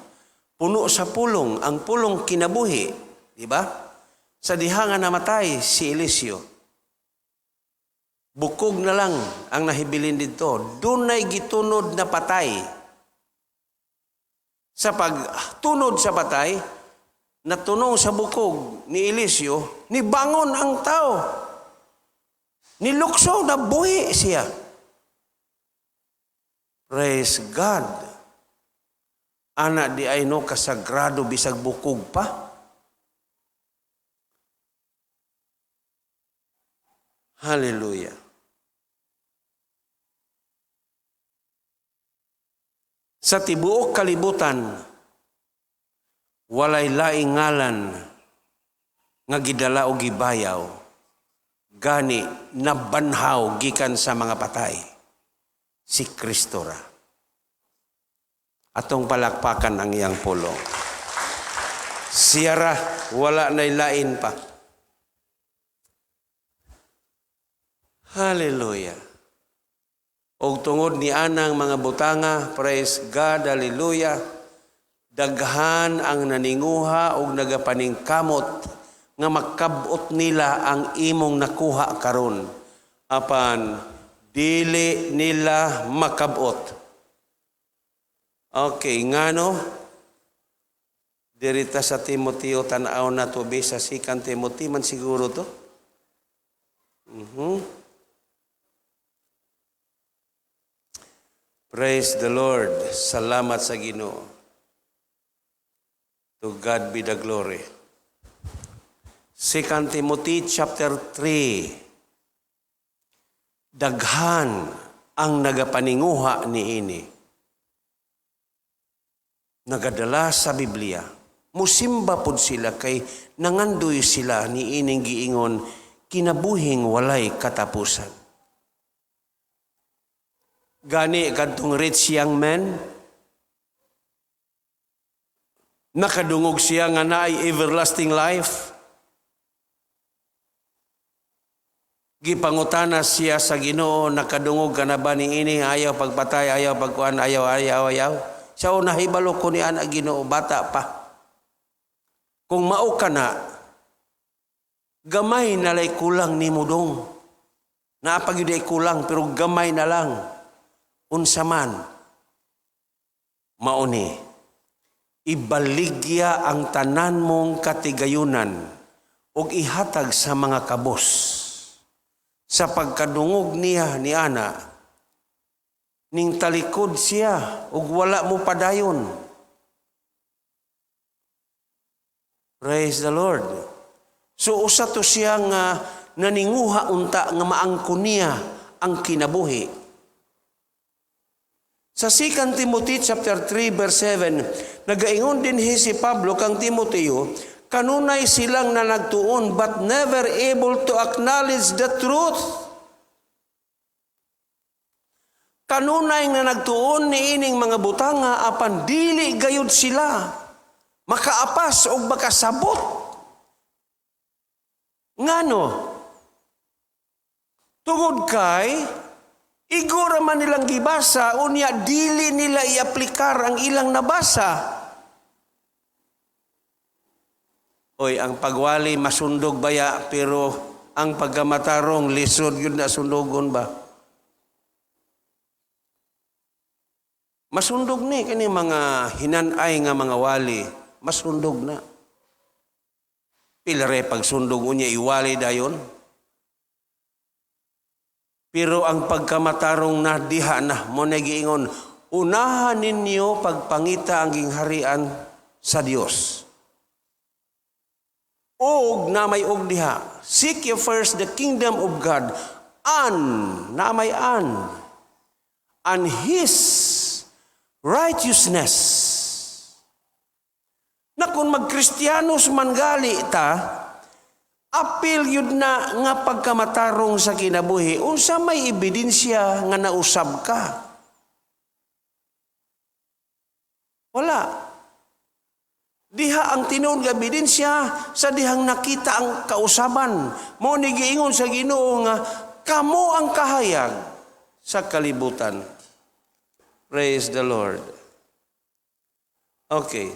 puno sa pulong, ang pulong kinabuhi, di ba? Sa diha nga namatay si Eliseo, bukog na lang ang nahibilin didto. Dunay gitunod na patay. Sa pagtunod sa patay, natunong sa bukog ni Eliseo, nibangon ang tao. Nilukso na buhi siya. Praise God. Ana diay no, kasagrado bisag bukog pa. Hallelujah. Sa tibuok kalibutan, walay laing ngalan nga gidala o gibayaw, gani nabanhaw gikan sa mga patay, si Kristo ra. Atong palakpakan ang iyang pulong. Siya ra, wala na'y lain pa. Hallelujah. Og tungod ni anang mga butanga, praise God, hallelujah, daghan ang naninguha og nagapaningkamot nga makabot nila ang imong nakuha karon, apan dili nila makabot. Okay, ngano? Dirita sa Timoteo, tan-aw na to, be, sa 2 Timothy man siguro to. Praise the Lord. Salamat sa Ginoo. To God be the glory. 2 Timothy chapter 3. Daghan ang nagapaninguha niini. Nagadala sa Biblia. Musimba pod sila kay nangandoy sila niining giingon kinabuhing walay katapusan. Gani kadtong rich young man, nakadungog siya nga naay everlasting life. Gipangutana siya sa Ginoo, nakadungog ka na ba niini? Ayaw pagpatay, ayaw pagkuan, ayaw, ayaw, ayaw. Siya, o, nahibalo ko ni anak Ginoo, bata pa. Kung mao ka na, gamay na lay kulang ni mo dong. Naapag yun ay kulang, pero gamay na lang. Unsa man, mauni, ibaligya ang tanan mong katigayunan ug ihatag sa mga kabos. Sa pagkadungog niya ni ana, ning talikod siya ug wala mo padayon. Praise the Lord. So usa to siya nga naninguha unta nga maangkon niya ang kinabuhi. Sa 2 Timothy chapter 3 verse 7, nagaingon din hi si Pablo kang Timoteo, kanunay silang nanagtuon but never able to acknowledge the truth. Kanunay nga nagtuon niining mga butanga apan dili gayud sila makaapas og makasabot. Ngano? Tungod kay igora man nilang gibasa, unya dili nila iaplikar ang ilang nabasa. Oy, ang pagwali masundog baya, pero ang pagkamatarong lisod yun na sundogon ba? Masundog ni kani mga hinanay nga mga wali, masundog na. Pila re pagsundog unya iwali dayon. Pero ang pagkamatarong na diha na, mo na giingon, unahan ninyo pagpangita ang gingharian sa Dios. Og na may og diha, seek ye first the kingdom of God, and na may and His righteousness. Na kung magkristiyanos man gali ta, apil yun na nga pagkamatarong sa kinabuhi, unsa may ebidensya nga nausab ka? Wala. Diha ang tinuod nga ebidensya sa dihang nakita ang kausaban. Mao ni giingon sa Ginoo nga Kamo ang kahayag sa kalibutan. Praise the Lord. Okay.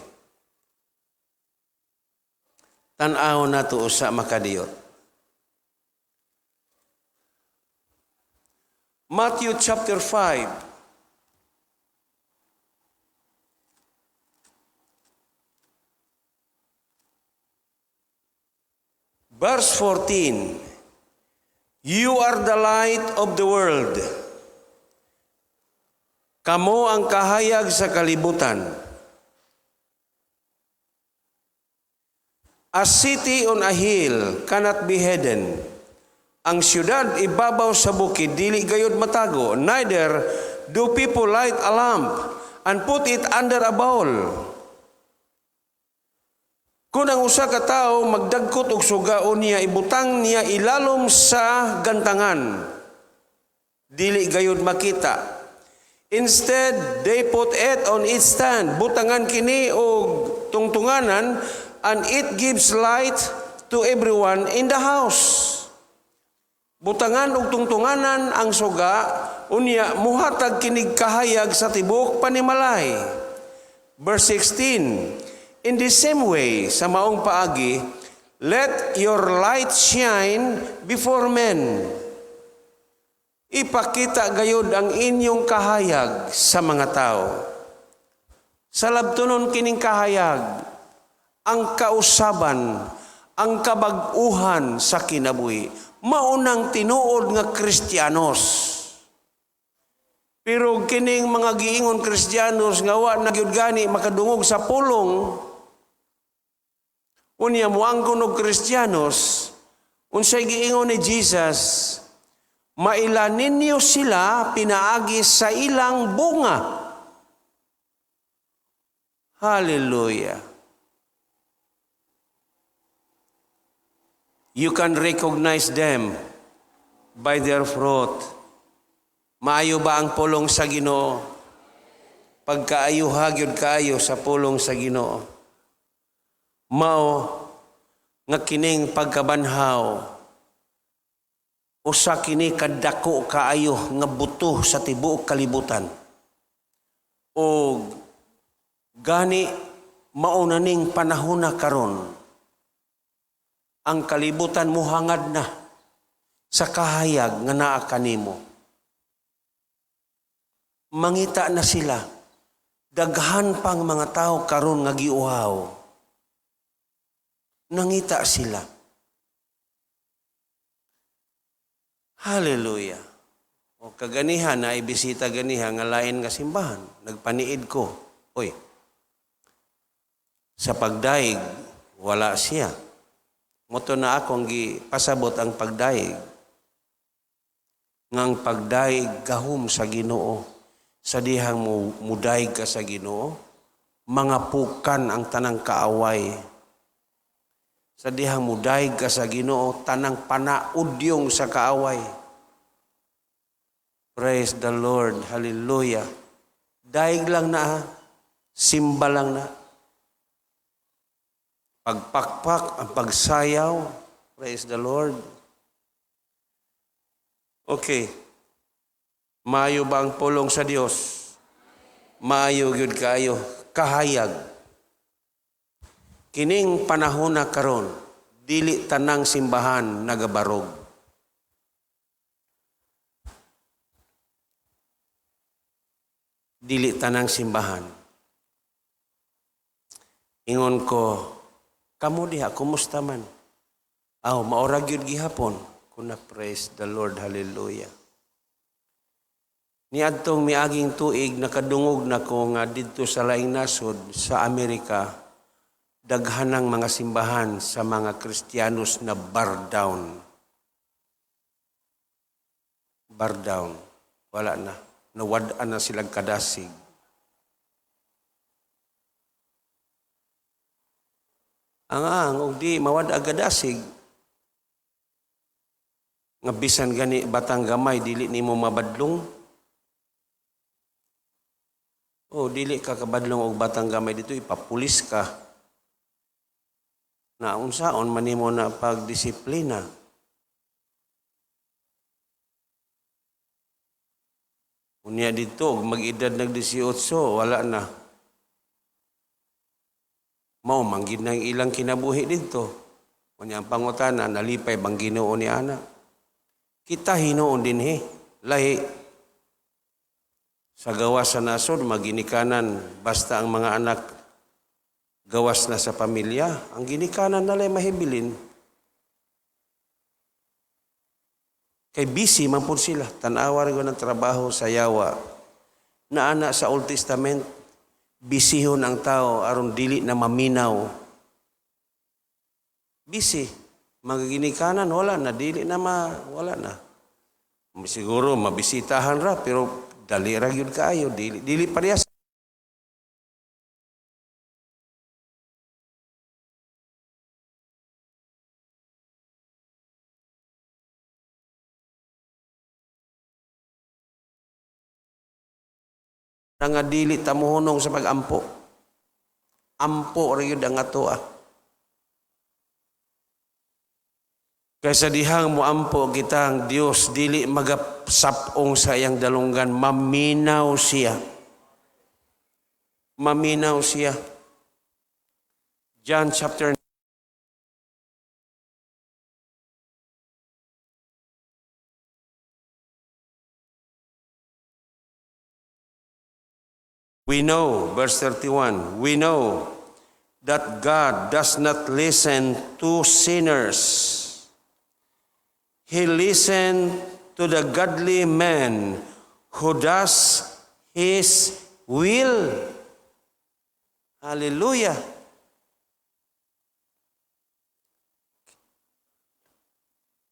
Tan-aw nato usa makadiyot. Matthew chapter 5. Verse 14. You are the light of the world. Kamo ang kahayag sa kalibutan. A city on a hill cannot be hidden. Ang siyudad ibabaw sa bukid, dili gayud matago. Neither do people light a lamp and put it under a bowl. Kung ang usa ka tawo magdagkot og suga niya ibutang niya ilalom sa gantangan, dili gayud makita. Instead, they put it on its stand. Butangan kini og tungtunganan, and it gives light to everyone in the house. Butangan og tungtunganan ang suga, unya muhatag kinig kahayag sa tibuok panimalay. Verse 16. In the same way, sa maong paagi, let your light shine before men. Ipakita gayud ang inyong kahayag sa mga tao. Sa labtonon kining kahayag, ang kausaban, ang kabag-uhan sa kinabuhi, maunang tinuod nga Kristiyanos. Pero kining mga giingon Kristiyanos nga wa na gyud gani makadungog sa pulong, unya moangkon og Kristiyanos, unsay giingon ni Jesus, maila ninyo sila pinaagi sa ilang bunga. Hallelujah. You can recognize them by their fruit. Maayo ba ang pulong sa Ginoo? Pagkaayuha gyud kaayo sa pulong sa Ginoo. Mao nga kining pagkabanhaw, usa kini kadako kaayo nga buto sa tibuok kalibutan. Og gani mao na ning panahona karon, ang kalibutan muhangad na sa kahayag nga naa kanimo. Mangita na sila, daghan pang mga tao karon nga giuhaw. Nangita sila. Hallelujah. O kaganiha na ibisita ganiha nga lain nga simbahan. Nagpaniid ko. Oy. Sa pagdaig wala siya. Moto na akong gipasabot ang pagdaig. Ngang pagdaig gahom sa Ginoo. Sa dihang mudaig ka sa Ginoo, mga pukan ang tanang kaaway. Sa dihang mudaig ka sa Ginoo, tanang panaudyong sa kaaway. Praise the Lord. Hallelujah. Daig lang na, simba lang na. Pagpakpak, ang pagsayaw. Praise the Lord. Okay. Maayo ba ang pulong sa Dios? Maayo gyud kaayo. Kahayag. Kining panahon na karon, dili tanang simbahan nagabarog. Dili tanang simbahan. Ingon ko, kamo diha, kumusta man? Aw, maora gyud gihapon. Kuna, praise the Lord, hallelujah. Niadtong miaging tuig, nakadungog na ko nga didto sa laing nasod sa Amerika, daghanang mga simbahan sa mga Kristiyanos na bar down. Bar down. Wala na. Nawad-an na silang kadasig. Ang og di mawad-ag kadasig, nga bisan gani batang gamay dili nimo mabadlong. O dili ka kabadlong og batang gamay dito, ipapulis ka. Na unsaon man nimo na pagdisiplina. Unya dito, mag-edad nag 18, wala na. Mao man gid nang ilang kinabuhi dito. Unya ang pangutana, nalipay bang Ginoo ni ana? Kita hinuon dinhi, lahi. Sa gawas sa nasod, maginikanan, basta ang mga anak gawas na sa pamilya, ang ginikanan nalay mahibilin. Kay busy man pud sila, tan-awa rin ko ng trabaho sa yawa. Naana sa Old Testament, busyhon ang tao aron dili na maminaw. Busy. Magaginikanan, wala na, dili na ma, wala na. Siguro mabisitahan ra, pero dali ra gyud kaayo, dili, dili parehas. Nga dili ta mohunong sa pag-ampo. Ampo ra gyud ang atoa. Kaysa dihang moampo kita ang Dios dili magasap-ong sa iyang dalunggan, maminaw siya. Maminaw siya. John chapter We know, verse 31, we know that God does not listen to sinners. He listens to the godly man who does His will. Hallelujah.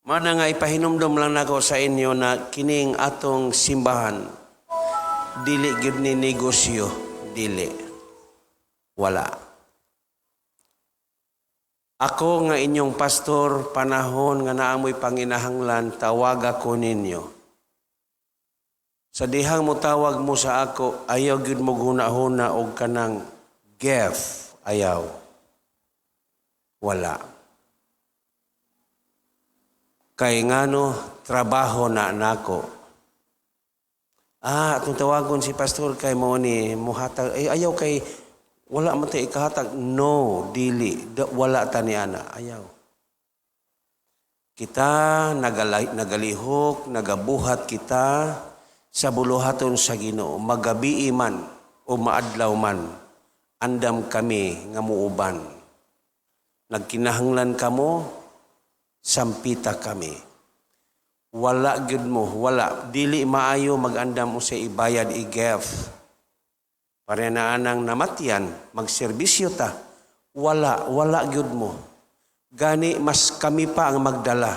Mana nga ipahinumdom lang nako sa inyo na kining atong simbahan, dili gyud ni negosyo, dili. Wala. Ako nga inyong pastor, panahon nga naamoy panginahanglan, tawaga ko ninyo. Sa dihang mo tawag mo sa ako, ayaw gyud mo huna-huna og kanang gift, ayaw. Wala. Kay ngano, trabaho na nako. Atong tawagon si pastor kay mo ni muhatag, ay, ayaw kay wala man tay ikahatag. No, dili. Wala ta ni ana. Ayaw. Kita nagalihok, nagabuhat kita sa buluhaton sa Ginoo, magabii man o maadlaw man, andam kami nga muuban. Nagkinahanglan kamo, sampita kami. Wala gyud mo, wala. Dili maayo magandam mo sa ibayad i-gift. Para na anang namatyan, magserbisyo ta. Wala, wala gyud mo. Gani mas kami pa ang magdala.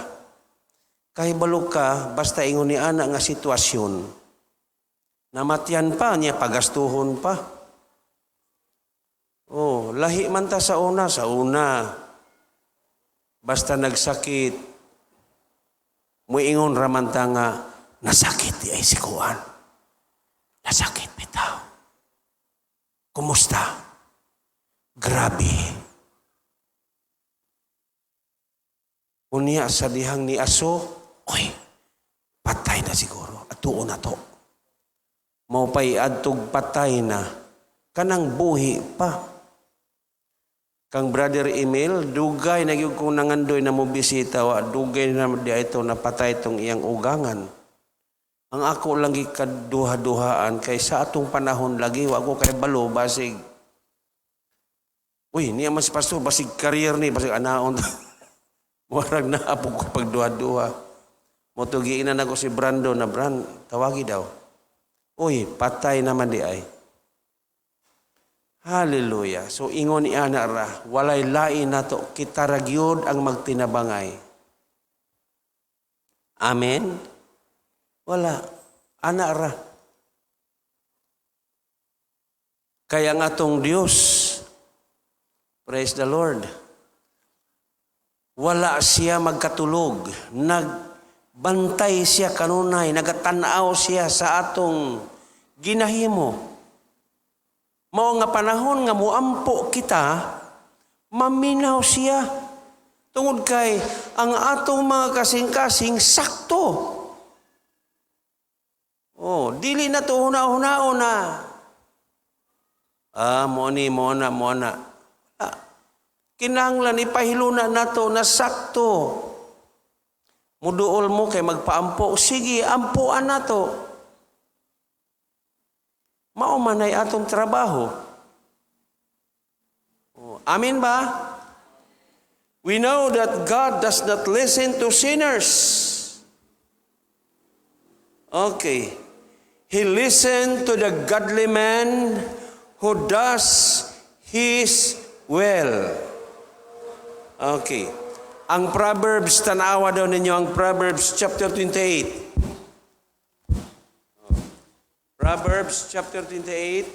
Kay balo ka, basta ingon ni ana nga sitwasyon. Namatyan pa niya, pagastuhon pa. Oh, lahi man ta sa una, sa una. Basta nagsakit, muingon raman ta nga, nasakit di ay si Kuan. Nasakit bitaw. Kumusta? Grabe. Unya sa dihang ni aso, oy, patay na siguro. Atuon na to. Mao pa'y adtog patay na. Kanang buhi pa. Kang Brother Emil, dugay na gyud kong nangandoy na mobisita, wa, dugay na di ito napatay itong iyang ugangan. Ang ako lang gikaduha-duhaan kay sa atong panahon lagi wa ko kay balo basig. Uy, niya man si pastor basig career ni basig anaon. Murag na apo ko pagduha-duha. Motugiinan ako si Brando na Brand, tawagi daw. Uy, patay naman di ay. Hallelujah. So ingon ni ana ra, walay lain nato, kita ra gyud ang magtinabangay. Amen. Wala. Ana ra. Kaya nga atong Dios, praise the Lord, wala siya magkatulog. Nagbantay siya kanunay, nagatanaw siya sa atong ginahimo. Mao nga panahon nga muampo kita, maminaw siya. Tungod kay ang atong mga kasing-kasing sakto. Oh, dili na to huna-hunaon na. Ah, mo ni, mo na, mo na. Ah, kinahanglan ipahiluna nato na sakto. Muduol mo kay magpaampo. Sige, ampuan nato. Mao man ay atong trabaho. Oh, amen ba? We know that God does not listen to sinners. Okay. He listened to the godly man who does His will. Okay. Ang Proverbs, tanawa daw ninyo ang Proverbs chapter 28. Proverbs chapter 28.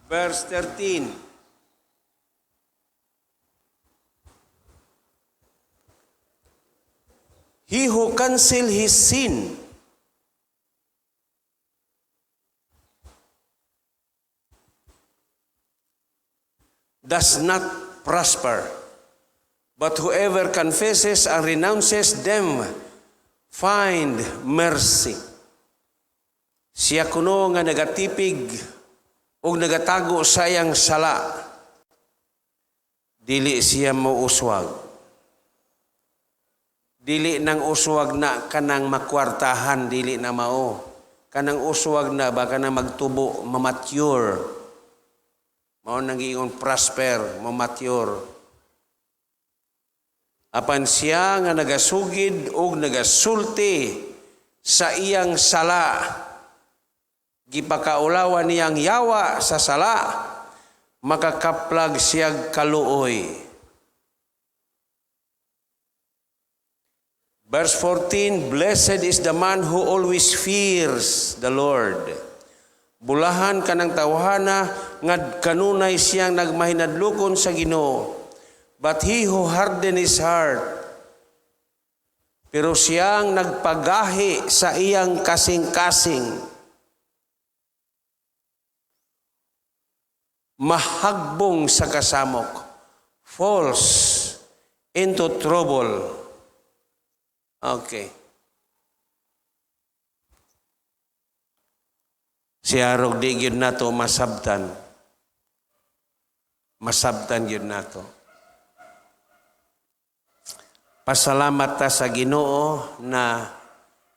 Verse 13. He who cancel his sin does not prosper, but whoever confesses and renounces them find mercy. Siya kuno nga nagatipig ug nagatago sa iyang sala, dili siya mouswag. Dili nang uswag na kanang makwartahan, dili na mao. Kanang uswag na ba kanang magtubo, mamature. Mao nang giingon prosper, mamature. Apan siya nga nagasugid og nagasulti sa iyang sala, gipakaulawan niyang yawa sa sala, makakaplag siyag kaluoy. Verse 14, blessed is the man who always fears the Lord. Bulahan kanang tawhana nga kanunay siyang nagmahinadlokon sa Ginoo. But he who harden his heart, pero siyang nagpagahi sa iyang kasing-kasing, mahagbong sa kasamok, falls into trouble. Okay. Siya rog di gyud nato masabtan. Masabtan gyud nato. Pasalamat ta sa Ginoo na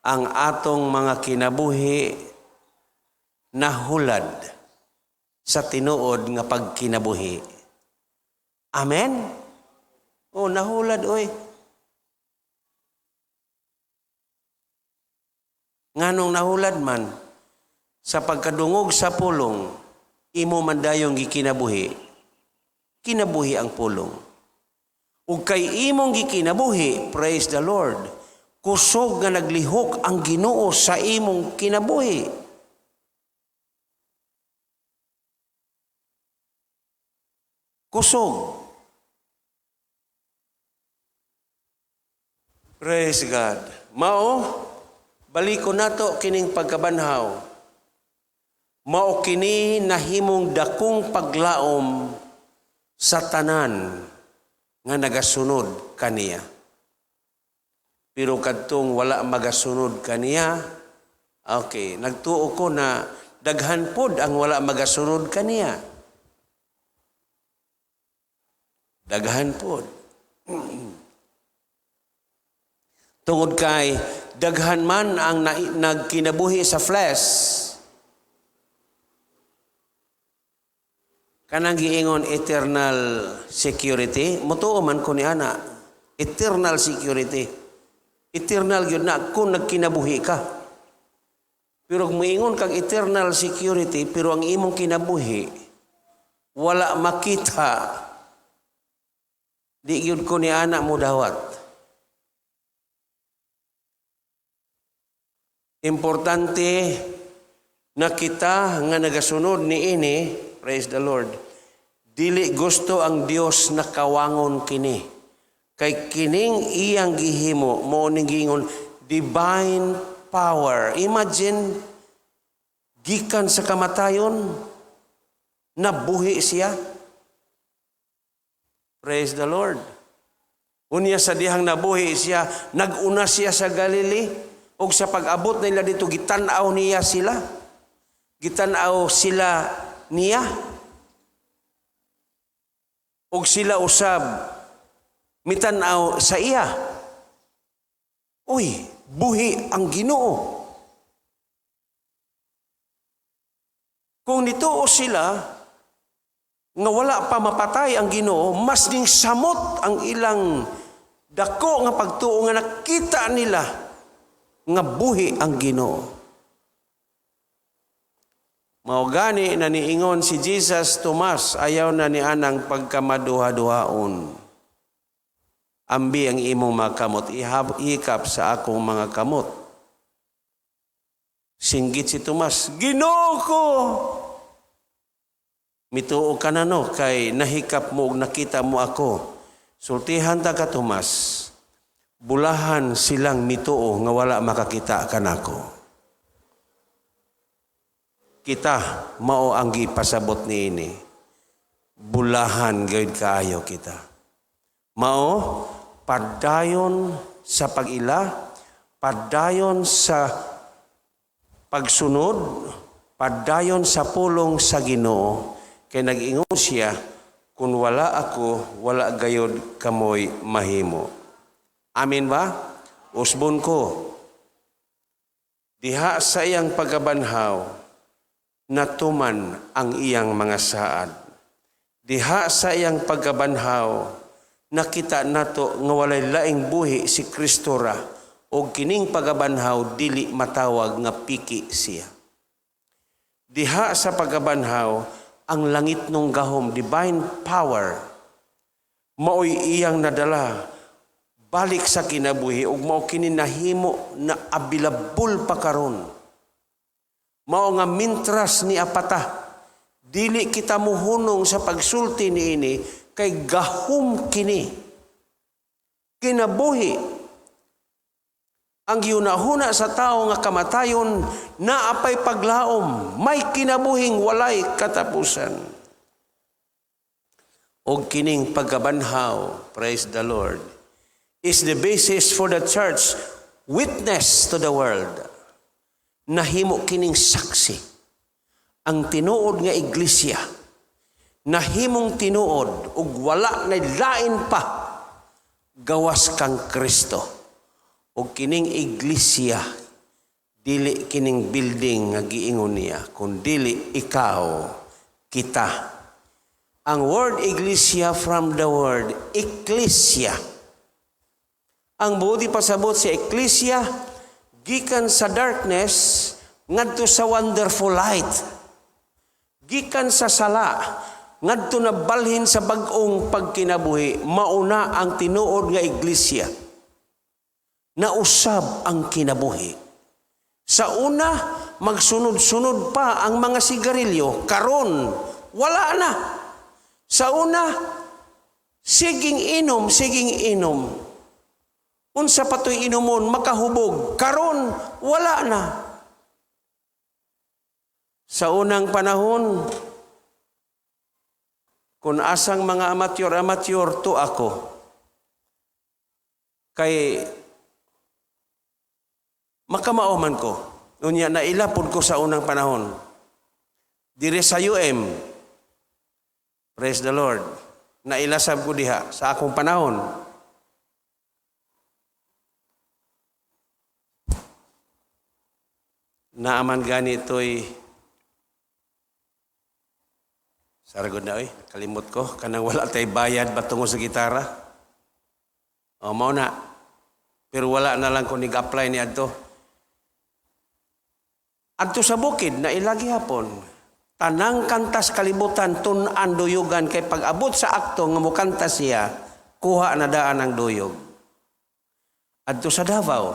ang atong mga kinabuhi nahulad sa tinuod nga pagkinabuhi. Amen? Oh, nahulad oy. Nganong nahulad man sa pagkadungog sa pulong, imo man dayong gikinabuhi. Kinabuhi ang pulong. Ug kay imong gikinabuhi, praise the Lord, kusog nga naglihok ang Ginoo sa imong kinabuhi. Kusog. Praise God. Mao, baliko nato kining pagkabanhaw. Mao kini nahimong dakong paglaom sa tanan nga nagasunod kaniya. Pero kadtong wala magasunod kaniya, okay, nagtuo ko na daghan pod ang wala magasunod kaniya. Daghan pod. Tungod kay daghan man ang nagkinabuhi sa flesh. Kanang giingon eternal security, mutuo man ko ni ana. Eternal security. Eternal gyud na kung nagkinabuhi ka. Pero kung moingon kag eternal security, pero ang imong kinabuhi wala makita, di gyud ko ni ana mo dawat. Importante na kita nga nagasunod niini, praise the Lord, dili gusto ang Dios na kawangon kini. Kay kining iyang gihimo, mao ning giingon divine power. Imagine, gikan sa kamatayon, nabuhi siya. Praise the Lord. Unya sa dihang nabuhi siya, nag-una siya sa Galilee, ug sa pag-abot nila dito, gitan-aw niya sila. Gitan-aw sila niya. Ug sila usab mitan-aw sa iya. Uy, buhi ang Ginoo. Kung nituo sila nga wala pa mapatay ang Ginoo, mas ning samot ang ilang dako nga pagtuo nga nakita nila nga buhi ang Ginoo. Mao gani na niingon si Jesus, "Tomas, ayaw na ni anang pagkamaduha-duhaon. Ambi ang imong mga kamot, ihikap sa akong mga kamot." Singgit si Tomas, "Ginoo ko!" Mituo ka na no, kay nahikap mo ug nakita mo ako. Sultihan ta ka, Tomas, bulahan silang mituo nga wala makakita kanako. Kita mao ang gipasabot niini. Bulahan gayud kaayo kita. Mao padayon sa pag-ila, padayon sa pagsunod, padayon sa pulong sa Ginoo, kay nag-ingon siya, "Kung wala ako, wala gayod kamoy mahimo." Amin ba? Usbon ko. Diha sa iyang pagkabanhaw, natuman ang iyang mga saad. Diha sa iyang pagkabanhaw, nakita nato nga walay laing buhi si Kristo ra, og kining pagkabanhaw dili matawag nga piki siya. Diha sa pagkabanhaw, ang langit nung gahom, divine power, maoy iyang nadala balik sa kinabuhi ug mao kini nahimo na available pa karon. Mao nga mintras ni apata, dili kita muhunong sa pagsulti niini kay gahom kini. Kinabuhi ang gihuna-huna sa tao nga kamatayon, naapay paglaom, may kinabuhing walay katapusan. Og kining pagkabanhaw, praise the Lord, is the basis for the church witness to the world. Nahimo kining saksi ang tinuod nga iglesia, nahimong tinuod ug wala na lain pa gawas kang Kristo. Ug kining iglesia dili kining building nga giingon niya, kun dili ikaw, kita. Ang word iglesia from the word ecclesia. Ang buot ipasabot sa ecclesia, gikan sa darkness ngadto sa wonderful light. Gikan sa sala ngadto na balhin sa bag-ong pagkinabuhi. Mauna ang tinuod nga iglesia. Nausab ang kinabuhi. Sa una, magsunod-sunod pa ang mga sigarilyo. Karon, wala na. Sa una, siging inom, siging inom. Unsa pa to'y inumon, makahubog. Karon, wala na. Sa unang panahon, kung asang mga amateur-amateur, to ako. Kay makamao man ko. Unya, nailapod ko sa unang panahon. Dire sa UM, praise the Lord, nailasab ko diha sa akong panahon. Naaman gani to'y saragod na oy, kalimot ko kanang wala tay bayad batungo sa gitara. O mao na. Pero wala na lang ko nig-apply ni adto. Adto sa bukid na ilagi hapon. Tanang kantas kalibutan tun-an duyugan kay pag-abot sa akto nga mokanta siya, kuha na daan ang duyog. Adto sa Davao,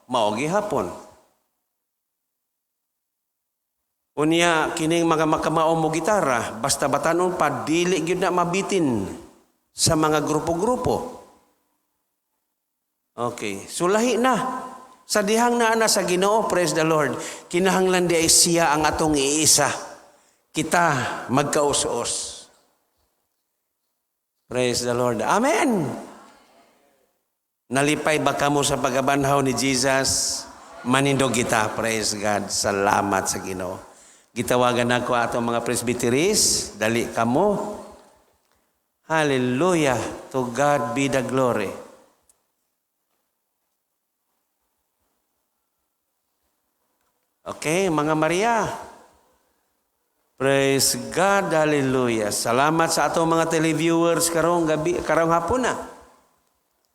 mao gihapon. Unya kining mga makamao mo gitara, basta batanon pa dili gyud na mabitin sa mga grupo-grupo. Okay, sulahi na. Sa dihang naa na sa Ginoo, praise the Lord. Kinahanglan di ay siya ang atong iisa. Kita magkaus-us. Praise the Lord. Amen. Nalipay ba kamo sa pagkabanhaw ni Jesus? Manindog kita. Praise God. Salamat sa Ginoo. Gitawagan nako atong mga presbyteries. Dali kamo. Hallelujah. To God be the glory. Okay, mga Maria. Praise God. Hallelujah. Salamat sa atong mga televiewers karong gabi, karong hapon na.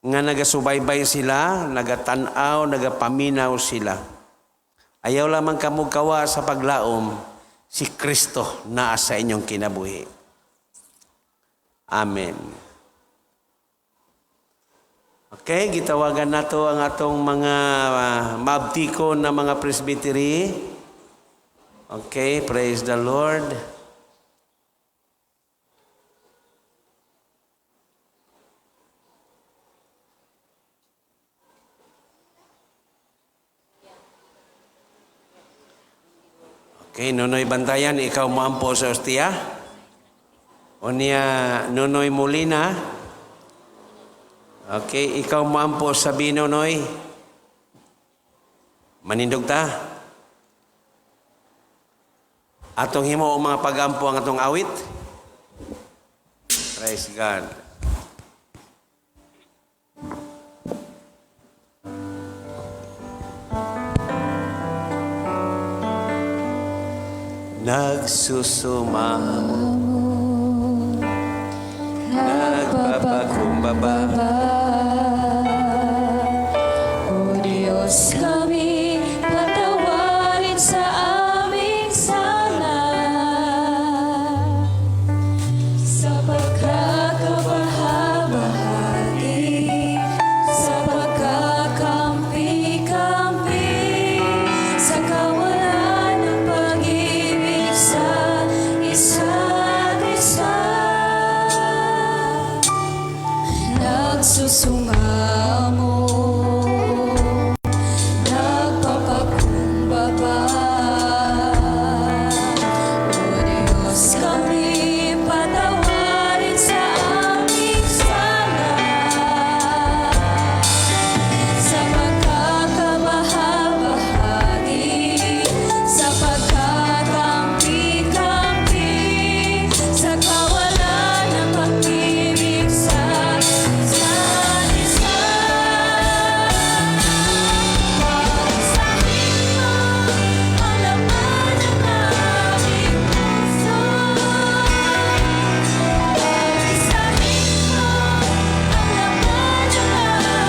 Nga nagasubaybay sila, nagatan-aw, nagapaminaw sila. Ayaw lamang kamo kawa sa paglaom, si Kristo naa sa inyong kinabuhi. Amen. Okay, gitawagan nato ang atong mga mabtiko na mga presbytery. Okay, praise the Lord. Okay, Nonoy Bantayan, ikaw moampo sa ostiya. O niya, Nonoy Molina. Okay, ikaw moampo sa Binonoy. Manindog ta. Atong himo ang mga pagampo ang atong awit. Praise God. Nagsusumamo, nagpapakumbaba, O Diyos, kami patawarin sa aming sala, sa pagkakabahabahagi, sa pagkakampi-kampi, sa kawalan ng pag-ibig sa isa't isa. Nagsusumamo, nagpapakumbaba, O Diyos, kami patawarin sa aming sala, sa pagkakabahabahagi, sa pagkakampi-kampi, sa kawalan ng pag-ibig sa isa't isa. Pag-isahin mo ang laman ng aming puso. Pag-isahin mo ang laman ng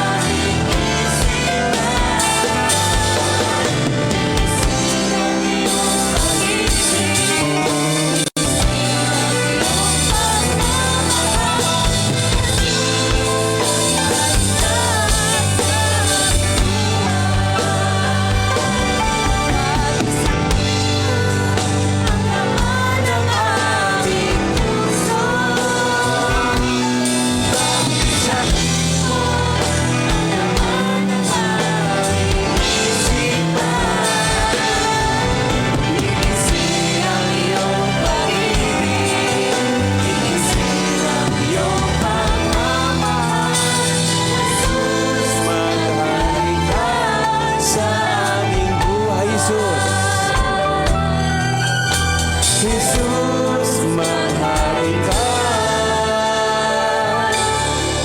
aming isipan. Linisin ang iyong pag-ibig, linisin ang iyong pagmamahal. Jesus, maghari ka sa aming buhay. Pag-isahin mo ang laman ng aming puso. Pag-isahin mo ang laman ng aming isipan. Linisin ang iyong pag-ibig, linisin ang iyong pagmamahal. Jesus, Maghari ka sa aming buhay, Jesus. Jesus, maghari ka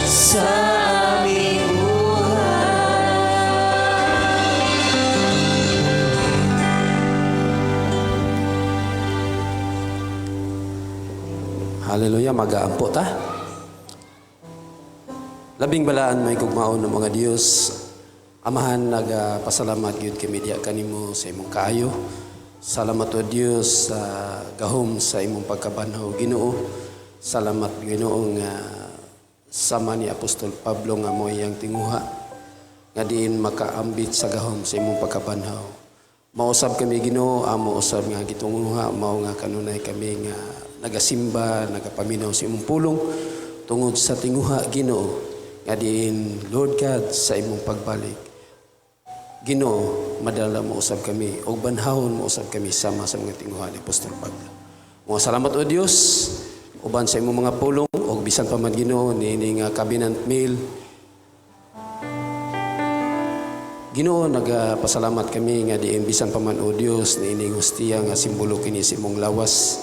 sa aming buhay. Hallelujah, magaampo ta. Labing balaan mahigugmaon nga mga Dios. Amahan, nagapasalamat gyud kami diha kanimo sa imong kaayo. Salamat, o Dios, sa gahom sa imong pagkabanhaw, Ginoo. Salamat, Ginoo, nga sama ni Apostol Pablo nga mao iyang tinguha nga diin makaambit sa gahom sa imong pagkabanhaw. Mausab kami, Ginoo, amo usab nga gitunguha mao nga kanunay kami nga nagasimba, nagapaminaw sa imong pulong tungod sa tinguha, Ginoo, nga diin, Lord God, sa imong pagbalik. Ginoo, madala mo usab kami og banhawon mo usab kami sama sa mga tinguha ni Apostol Pablo. Mga salamat, o Dios, uban sa imong mga pulong og Bisan pa man, Ginoo, niini nga covenant meal, Ginoo, nagapasalamat kami nga diin bisan pa man, O Dios, niining hustiya nga simbolo kini sa imong lawas.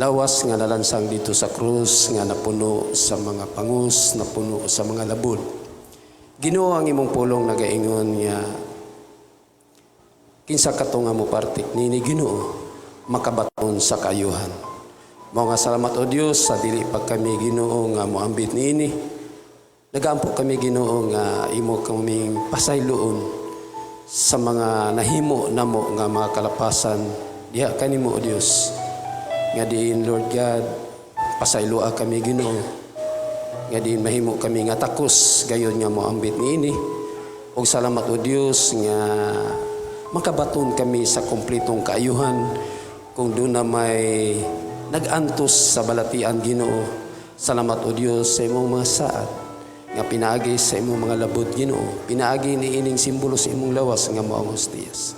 Lawas nga nalansang dito sa krus, nga napuno sa mga pangus, napuno sa mga labod. Ginoo, ang imong pulong nagaingon nga kinsa kato nga mopartik nini, Ginoo, makabaton sa kaayuhan. Mao nga salamat, O Dios, sa dili pa kami, Ginoo, nga moambit niini. Nagaampo kami, Ginoo, nga imo kaming pasayloon sa mga nahimo namo nga mga kalapasan diha kanimo, O Dios. Nga diin, Lord God, pasayloa kami, Ginoo. Nga diin mahimo kami nga takos gayon nga moambit niini. Ug salamat, O Dios, nga makabaton kami sa kompletong kaayuhan kung duna may nag-antos sa balatian, Ginoo. Salamat, O Dios, sa imong mga saad nga pinaagi sa imong mga labod, Ginoo. Pinaagi ni ining simbolo sa imong lawas nga mao ang hostiyas.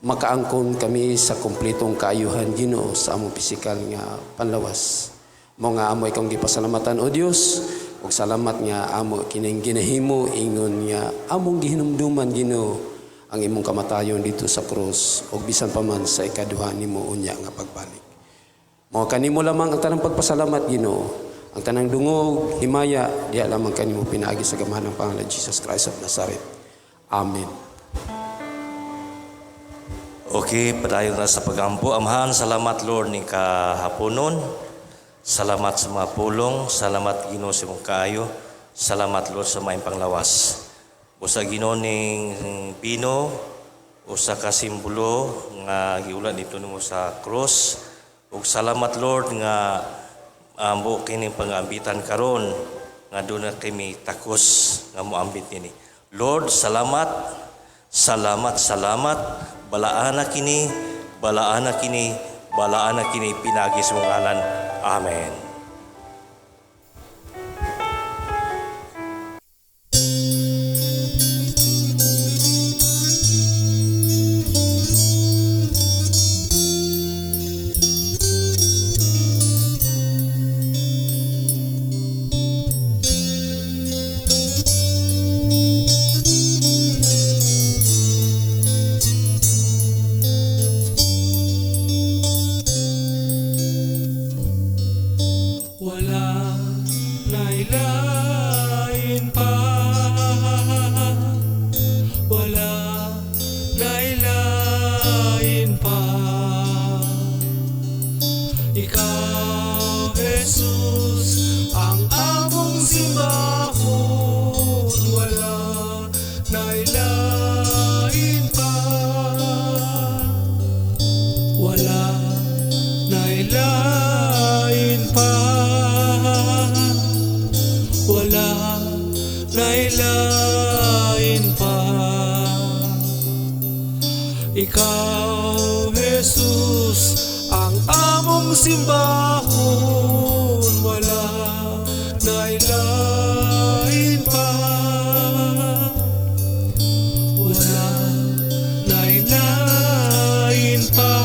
Makaangkon kami sa kompletong kaayuhan, Ginoo, sa among pisikal nga panlawas. Mao nga amo ikong gipasalamatan, O Dios, ug salamat nga amo kining ginahimo ingon nga among gihinumduman, Ginoo, ang imong kamatayon dito sa krus ug bisan pa man sa ikaduha nimo unya nga pagbalik. Mao kanimo lamang ang tanang pagpasalamat, Ginoo. Ang tanang dungog, himaya, diha lamang kanimo pinaagi sa gamhanang pangalan Jesus Christ of Nazareth. Amen. Okay, padayon na sa pagampo. Amahan, salamat, Lord, ni kahaponon. Salamat sa mga pulong. Salamat, Ginoo, sa imong kaayo. Salamat, Lord, sa maayong panglawas. Usa, Ginoo, ning bino, usa ka simbolo nga giulat dito nimo sa cross. Ug salamat, Lord, nga amo kining pangambitan karon nga duna kami takos nga moambit nini. Lord, salamat. Salamat, salamat. Balaana kini, balaana kini, balaana kini pinaagi sa imong ngalan. Amen. Wala na'y lain pa, wala na'y lain pa. Ikaw, Jesus, ang among simbahon, wala na'y lain pa, wala na'y lain pa, wala na'y lain pa. Ikaw, Jesus, ang among simbahon, wala na'y lain pa, wala na'y lain pa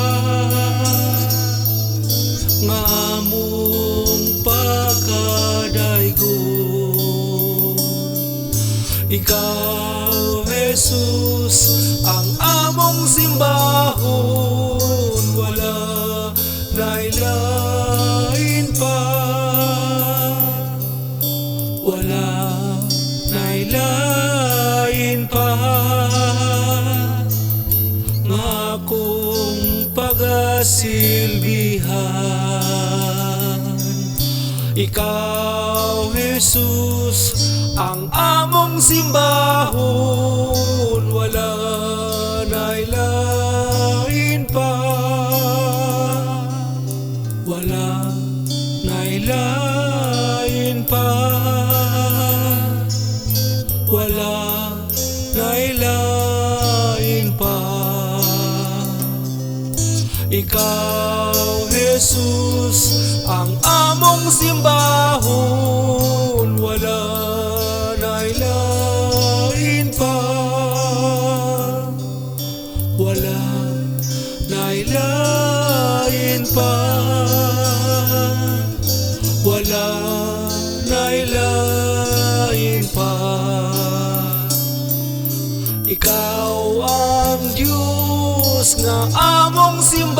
nga among pagkadaygon. Ikaw, Jesus, ang among simbahon, wala na'y lain pa, wala na'y lain pa nga akong pagasilbihan. Ikaw, Jesus, ang among simbahon, wala na'y lain pa, wala na'y lain pa, wala na'y lain pa. Ikaw, Jesus, ang among simbahon, wala na'y lain pa, wala na'y lain pa. Dios nga among simbahon.